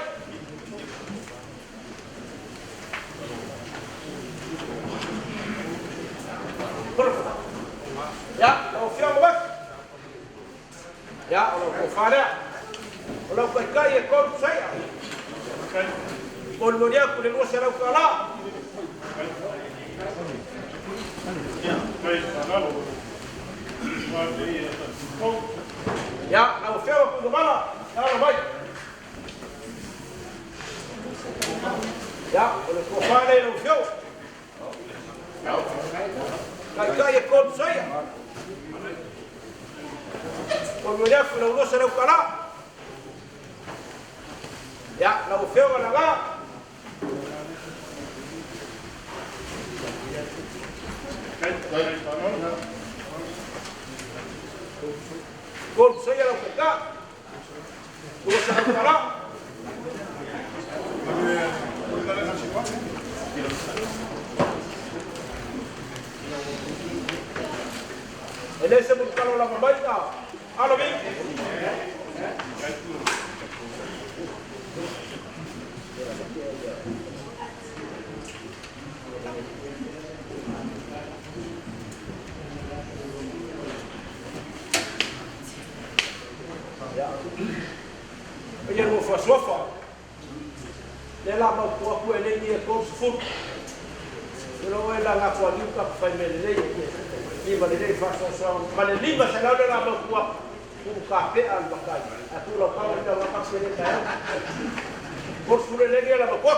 E: Ya, lo fiago mak. Ya, lo ko fara. Lo ko kai e ko sai. Bolmoria ku le lo sera ko la. Ya, lau afioga Pugamala, alo mai. Ya, o le tofa lea i lau afioga. Taitai e kolu saia. O le afu lau losa lau kala. Ya, lau afioga laga. Kolu saia lau kaka. Losa lau kala. E le se mulukalo lava mai a alo mi. Ia no fasofa. Le la mau ku e le ni e ko fu. Lo e la nga ko ni ka fai me le le ma le fa so so ma le lima se la la mau ku ku ka pe al bakai. A tu lo pa le la pa se le ka. Por su le le la ko.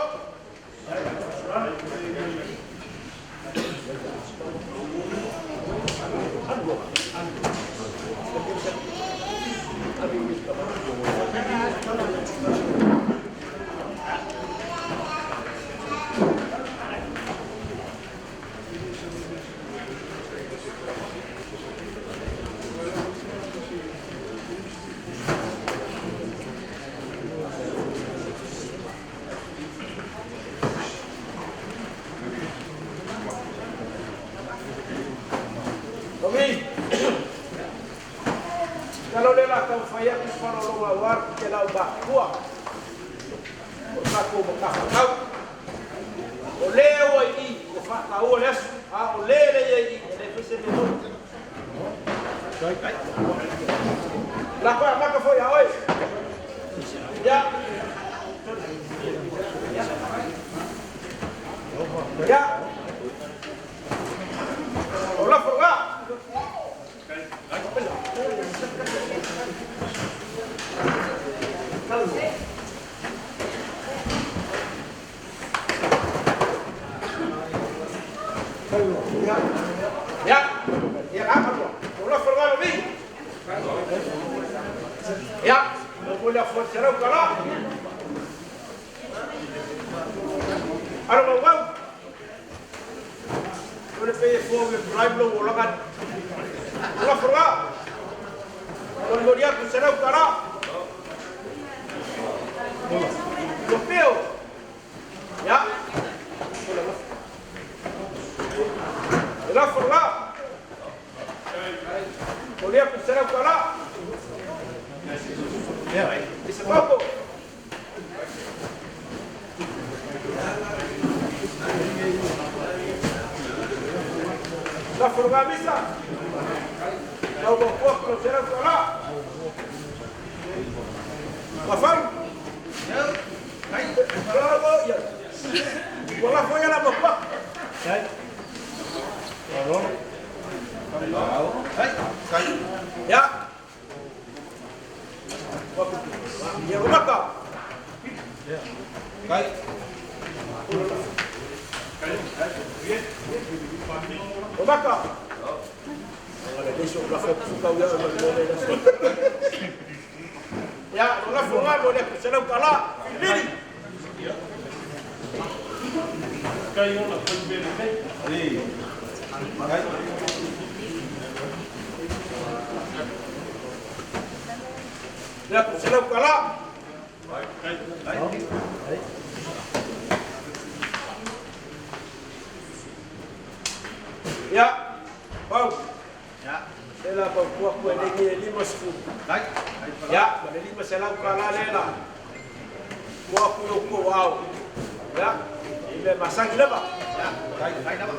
E: O maka. Anga le so la fa fu ka ia ma le le. Ya, o la fo nga mo le se lau kala. Filili.
G: Kai o la fo be le. Ei. Kai.
E: Ya, se lau kala. Ya, pau. Ya. Le la pau kua kua le ni lima sfu. Ya, ma le lima se lau kala le la. Kua ku yo ku au. Ya. I le masangi leva. Ya.
G: Kai kai lava.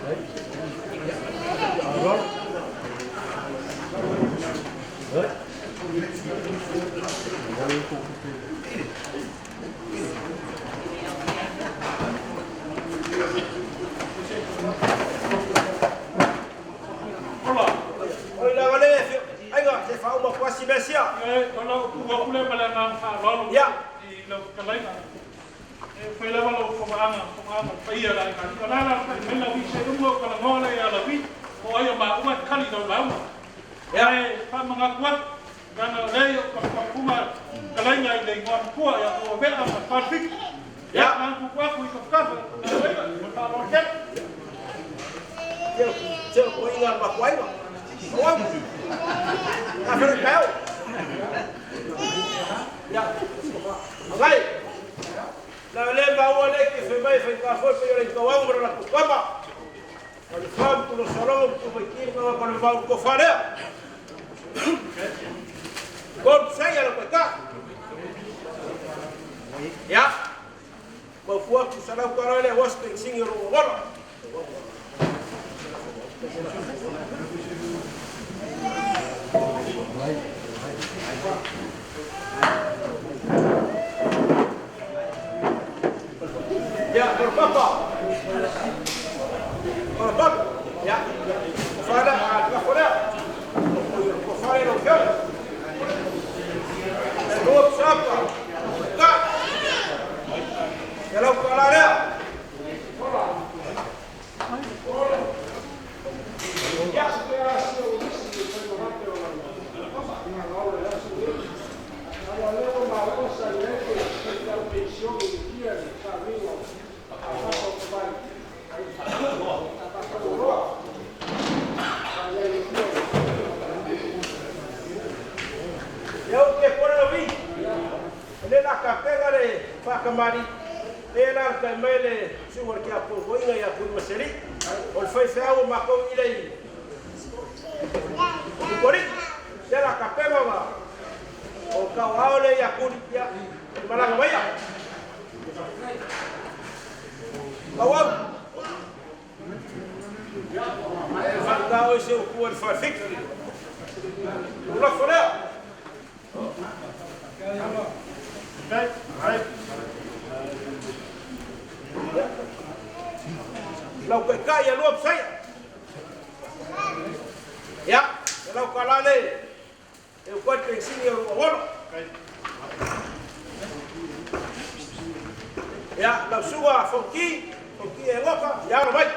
G: Hola.
E: Oi la vale, ai ga, se fa uma quasi mesia.
G: E o lau ku ku le mala nga fa lolo.
E: Ya.
G: I lau kalaina. E fai lava lau whaanga, whaanga paia la inga. O la la me la wi se ungo ka la ngola ya la wi. O ai o ma uma kali lau lau.
E: Ya.
G: E fa manga kua gana le o ka ka kuma kalaina i le ngoa pua ya o vea ma fa fik.
E: Ya.
G: Na ku ku ku i ka ka na le ma fa lo ke.
E: Teo, teo ko inga ma kuai ma. O. Ka fere kau. Ya. Ngai. La le ma o le ke fe mai fe ka fo pe yo le ka wa mo la ku papa. O le fam tu lo solo tu me ki ka ko le va ko fa le. Ko sai ya lo ka. Ya. Ko fu ku sala ko le was pe sing ro wala. Ya, por papa. Por papa. Ya. Fara, la fora. Por fara lo que. Lo sapa. Ka. Ya lo kalara. Ya. Eu te pone lo vi. Le la kapega le whakamari. Le la kai mai le suar ki a pōhoinga i a pui maseri. O le whai wheau ma kou i lei. I kori. Le la kapega wa. O kau ao le i a kuri ia. I malanga waia. Kau au. Whakatau i se ukua le whawhik. Ula wharea.
G: Kai. Kai.
E: Lau kai kai ia lua psaia. Ya, lau kalale. E kwa te sini o wolo. Ya, lau suga foki, foki e ngoka, ya ro mai.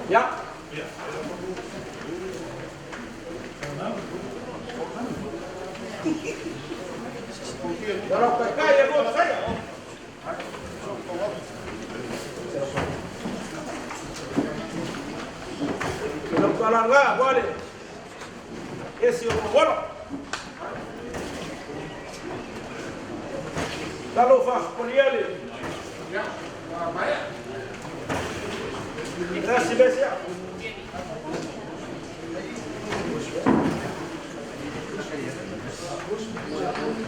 E: Ya. Lau kai kai ia lua psaia. Lau kalanga wale. Ese o wolo. Lalo fa koliale.
A: Ya. Maya.
E: Gracias, Mesia.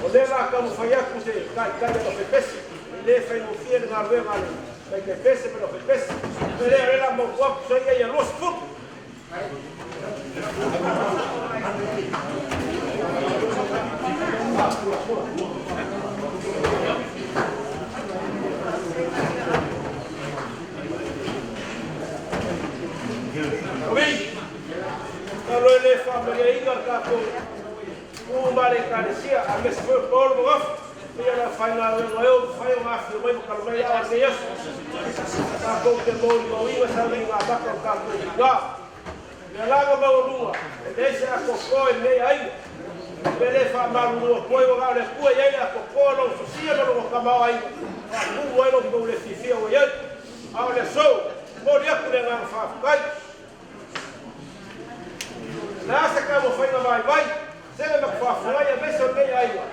E: O le la ka mo faia ku se kai kai ka fe pesi. Le fai mo fie nga lue nga le. Kai ke pesi me lo fe pesi. Le le la mo kwa ku se ia los fu. Oi. Ka lo le fa me inga ka ko. U mare ka le sia a me se Paul mo gof. Ia la whainga e o whai o ngā whio mai makala mai a nei aso. Tākou te mōri mauiwa sa nei ngā maka o tākou ki ngā. Mea langa maualunga, e nei se a koko e nei aiga. Me le wha marurua koe o ngā le kua iai le a koko lo sosia ma longo kamao ai. Wha kuru ai lo kou le fifi o iai. A o le so, mōri aku le ngā whawhakai. Le asa ka mo whainga vai vai, sele ma kwhawhai a mese o nei aiga.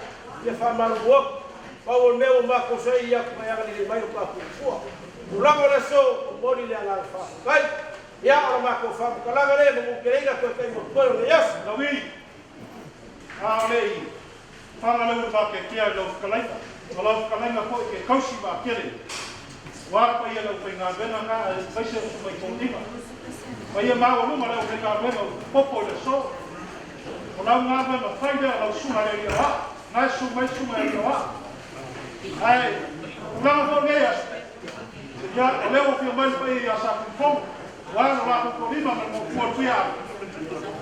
E: Ia wha marurua pau o mea o mako sa ia ku mai anga le mai o ka pua. Tulaga o le aso o moli le agaga faafetai. Ia o le makou faamatalaga lea ma mukeleina toe kai mo toe o le aso.
G: Lawi, a o le i whangaleu le māketea i lau whakalaina. O lau whakalaina po i ke kausi ma kele. Wā pa ia lau whai ngā wena ngā e maise o mai tō inga. Pa ia māua luma lau whai ngā wena o popo i le so. O lau ngā wena whai lea lau sunga le ria wā. Ngai su mai sunga e ria wā. Ai, ulanga fo nei aso. Ia, o leo fia mai pa ia sa kung Wā no lā koko lima me mo kua tuia.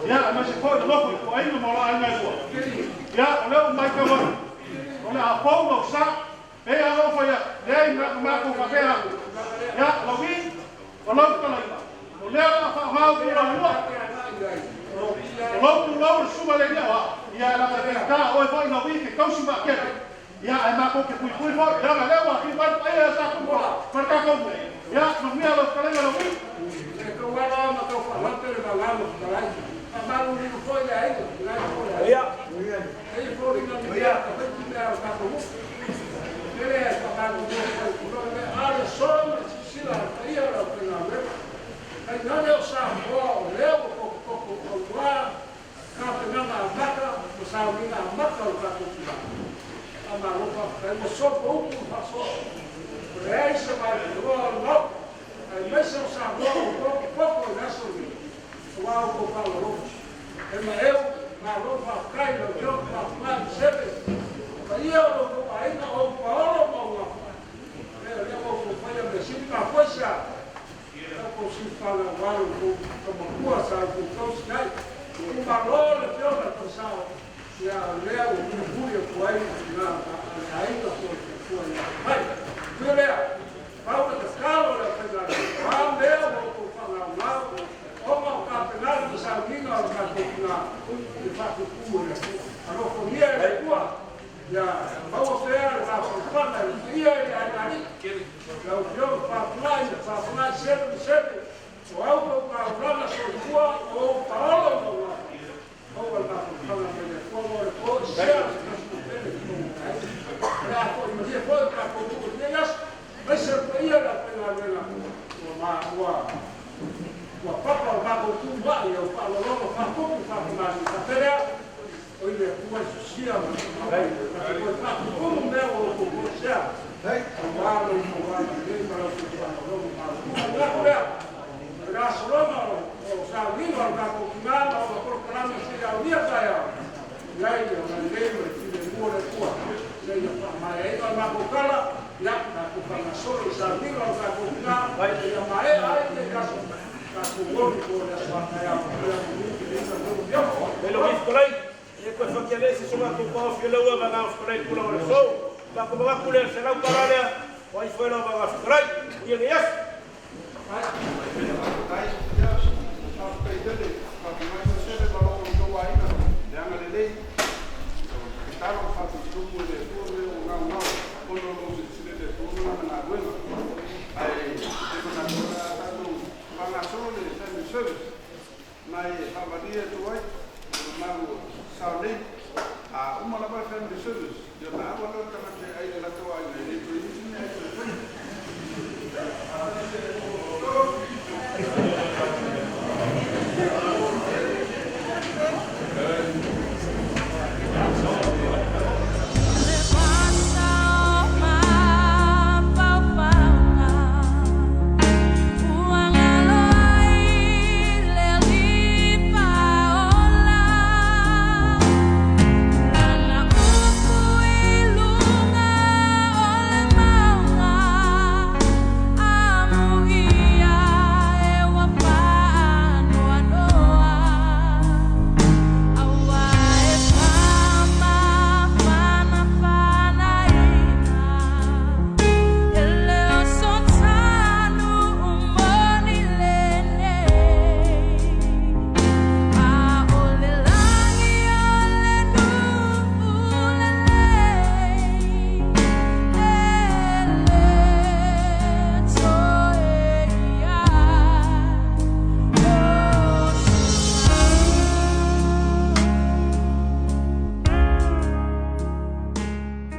G: Ia, a mai se foi le loko i ko ainga mo la ainga i ua. Ia, o leo mai ka wā. O le a pau lau sa, pe a lau whaia, lea i ngā mako ka pea aku. Ia, lau i, o lau kalaima. O lea la wha ngau ku lau ua. O lau ku lau le suma le nia wa. Ia, la ka ka oe foi lau i ke kausi ma kere. Ia, ai mako ke pui pui foi. Ia, la lea wa, ki mai pa ia sa ku mola. Marka kau. Ia, mamia lau kalaima lau i.
E: E kau ala ma kau whahate le malalo whakalai. A malu ni foi le aiga, le foi le
G: Ia.
E: E foi ngā mea ka whai mea o tātou muku. Lele e whakamalu ni foi kulo le a le so ma sisila o ia lau whainga wepa. Kai nane o sa moa o leo o koko koko o wā ka penanga a maka o sa uinga a maka o tātou tula. A malopa, kai mo sopo upu whasoa. O le aisa mai te roa o le mau. Ai mai sa sa moa o koko koko i aso ni. O wā o kō whaalalofa. E ma eu, ngā lofa kai lau teo whawhai sebe. Pa ia o lo kō ainga o paolo ma ua. E lea o kō whaia me sini ka koisa. Ka kō si whala waru kō ka makua sa kō kausi ai. Kō malo le whiona kō sao. Ia lea o kū hui o kō ai ngā le ainga kō te kua ia mai. Kua lea, pau le tatalo le whainga wā mea o kō whangau ngau. Oma o ka penali ma sa uinga o ka kō i whakuku o le kua. Alofo nia e le kua, ia maua pea le whakupana i ia i le ainari. Lau fioga whapulai, whapulai sebe ma sebe. O au kau ka ulanga soifua o paolo ma ua. Maua le whakupana mai le kua mo le kua i sea se kasi pele ki tō ai. Le a ko i maria koe ka kō tuku ni aso. Mai se pa ia la whainga wena ua ma ua ua papa o mākou tū mai o whaalolongo whakupu whakamani ka perea o i le kua i susia ma ma te koe whakukumu mea o ko ko sea. O wālo i mo wālo nei ma lau kua whaalolongo whakupu. Ngā lea, o le gasolonga o sa uiga o tātou ki ngā ma o la polokalame se au ia tai au. Iai o la lei ma le file mua le kua. Se ia wha mai ai o mākou kala, ia tātou whangasolo i sa uiga o tātou ki ngā, ia mae ai le gaso. Tātou ngori ko le aso ata ia o ia mo ki le ina mo ia.
G: E lo hif kolai, e koe whakia le se songa kō pao fio laua ma ngā whakalai kula o le so. Ma ko mga kule se lau paralea, o ai fue lau ma ngā whakalai, ia nge aso.
A: Ai, ia, whawhai tele, whawhai mai sa sele ma loko i tau aina, le anga lelei. Ke talo whawhai tupu le tua me o ngau ngau, ono lo se sile le tua me na ngā ruenga. Ai, te mana kora tātou whangasolo le family service. Mai whavaria tu ai, o maru sao nei, a uma lava family service, ia na awa lo tangate ai le